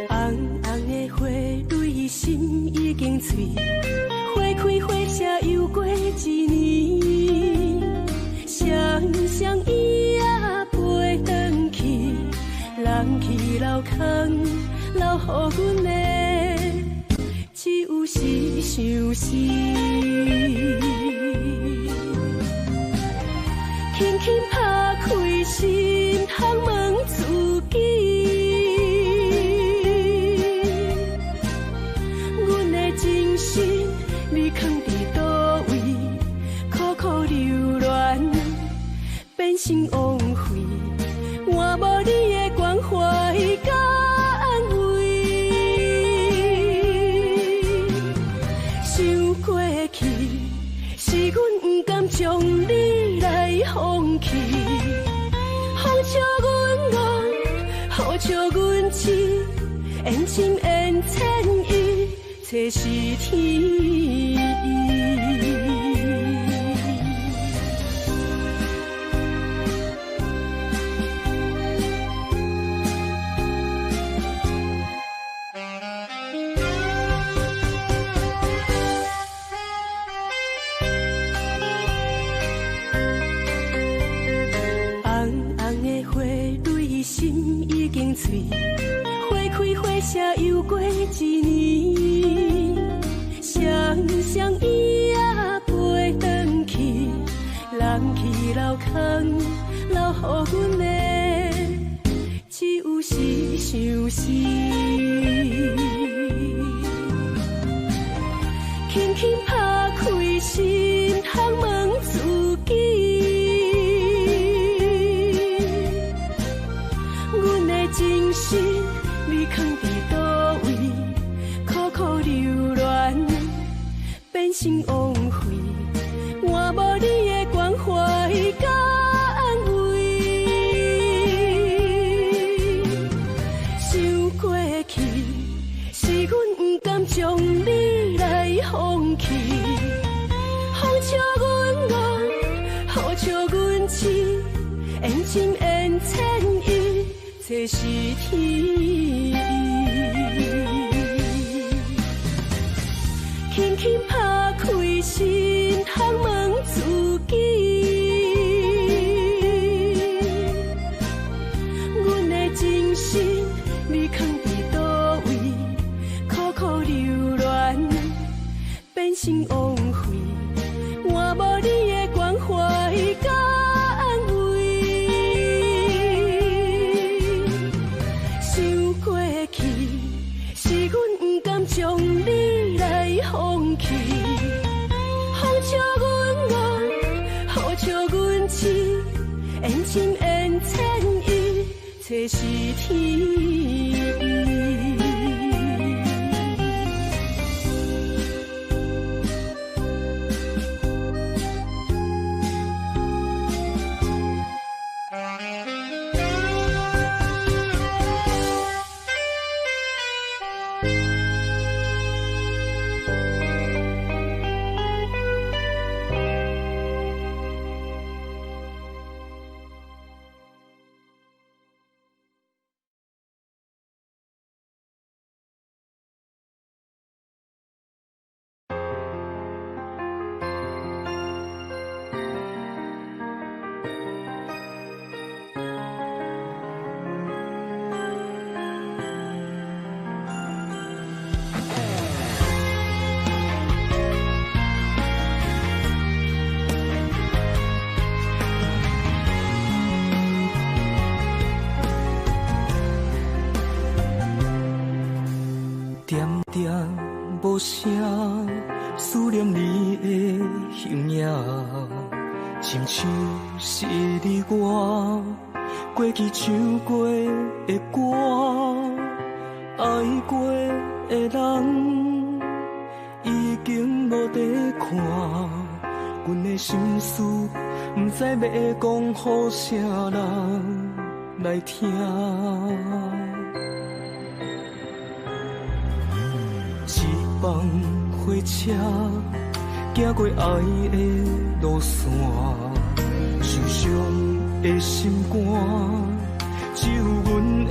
紅紅的花蕊心已經碎，花開花謝又過一年，雙雙伊仔飛轉去，人去樓空，留予阮的只有是相思。輕輕拍開心窗問自己。阮的真心，你藏佇佗位？苦苦留戀，變成枉費，換無你的關懷佮安慰。想過去，是阮毋甘將你來放棄，風笑阮戇，雨笑阮痴，緣深緣淺一切是天意。紅紅的花蕊心已經碎，花開花謝又過一年，雙雙伊仔飛轉去，人去樓空，留予阮的只有是相思。輕輕拍開心窗問自己。阮的真心，你藏佇佗位？苦苦留戀，變成枉費，換無你的關懷佮安慰。想過去，是阮毋甘將你來放棄，風笑阮戇，雨笑阮痴，緣緣深緣淺，一切是天意。輕輕拍開心窗問自己，阮的真心你藏佇佗位？苦苦留戀變成枉費，換無你的關懷佮安慰。想過去，是阮毋甘將你來放棄，予笑阮戇，予笑阮痴，緣深緣淺，一切是天意。點點無聲，思念你的形影，親像是你我過去唱過的歌，愛過的人已經無在看，阮的心事毋知欲講予啥人來聽。一班火車行過愛的路線，受傷的心肝，只有阮會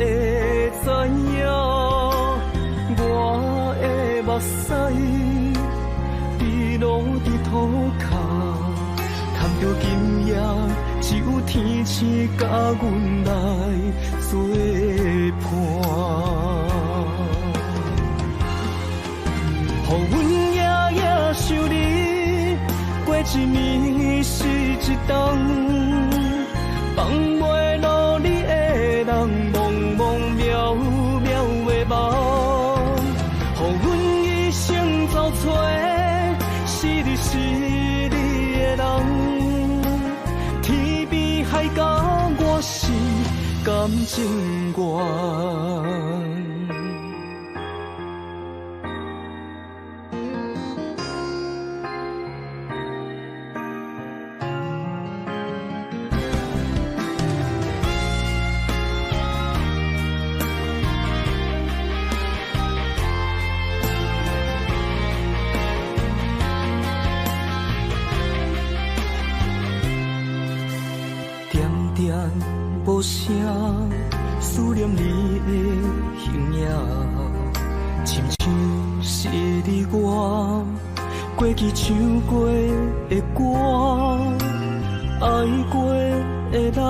知影。我的目屎滴落伫涂跤，盼著今夜只有天星佮阮來作伴。予阮夜夜想你，過一暝是一冬，放袂落你的人，茫茫渺渺的夢。予阮一生走找，是你是你的人，天邊海角，我是甘情願。無聲，思念你的形影，親像是你我過去唱過的歌，愛過的人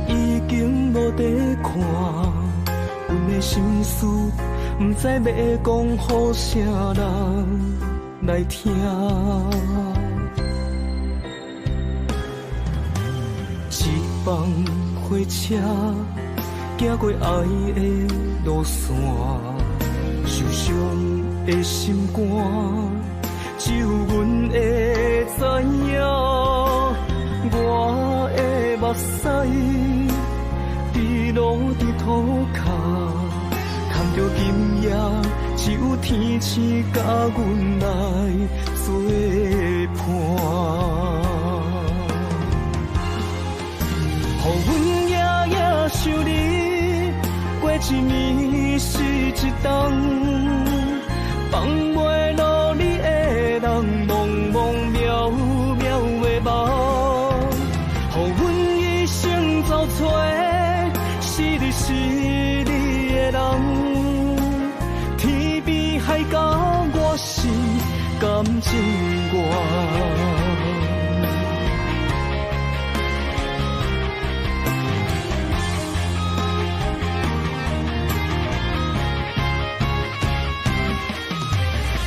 已經無在看，阮的心事毋知欲講予啥人來聽。一班火車行過愛的路線，受傷的心肝，只有阮會知影。我的目屎滴落伫涂跤，盼著今夜只有天星佮阮來作伴。予阮夜夜想你，過一暝是一冬，放袂落你的人，茫茫渺渺的夢。予阮感情愿。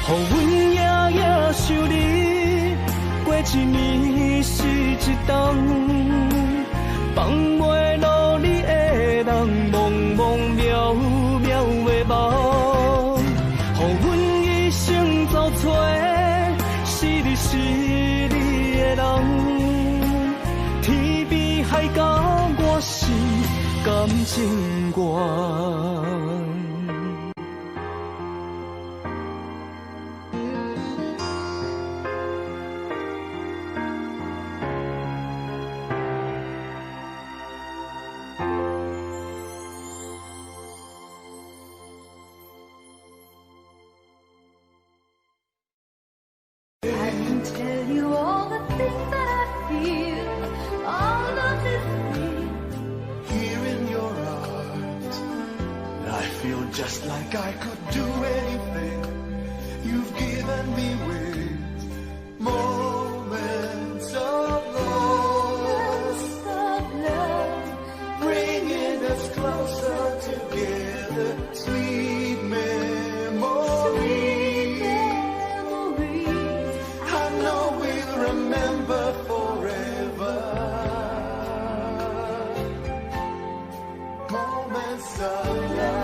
予阮夜夜想你，过一暝是一冬，放袂落你的人，茫茫渺渺的梦。予阮一生走找，是你是你的人，天边海角，我是感情愿。 Just like I could do anything. You've given me wings, moments of love, bringing us closer together. Sweet memories, I know we'll remember forever. Moments of love.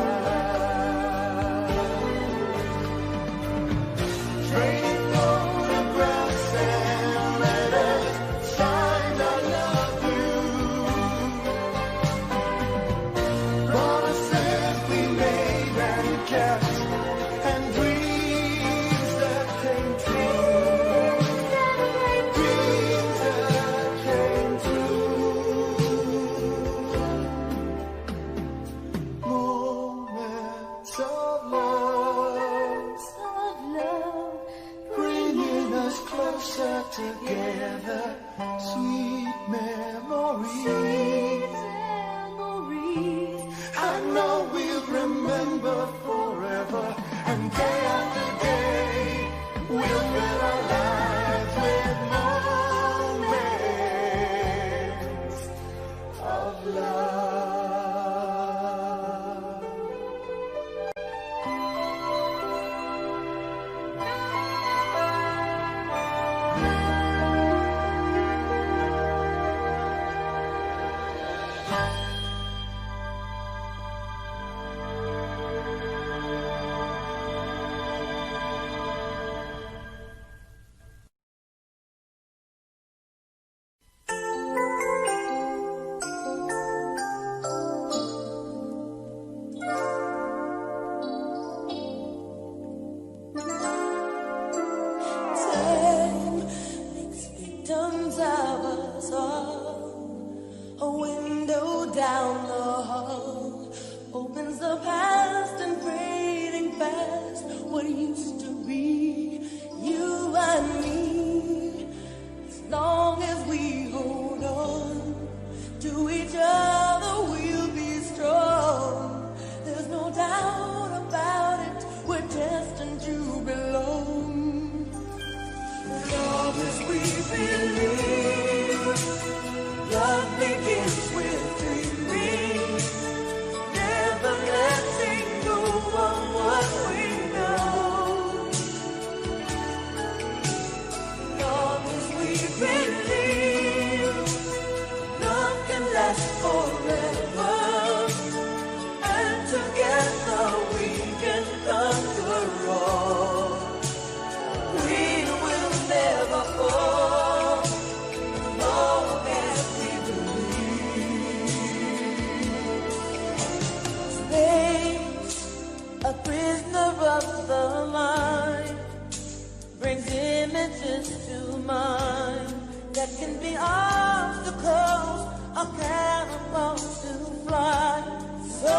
Together, sweet memories. Sweet memories. I know we'll remember forever, and day after day, we'll fill our lives with moments of love. Can be obstacles or cannonballs to fly. So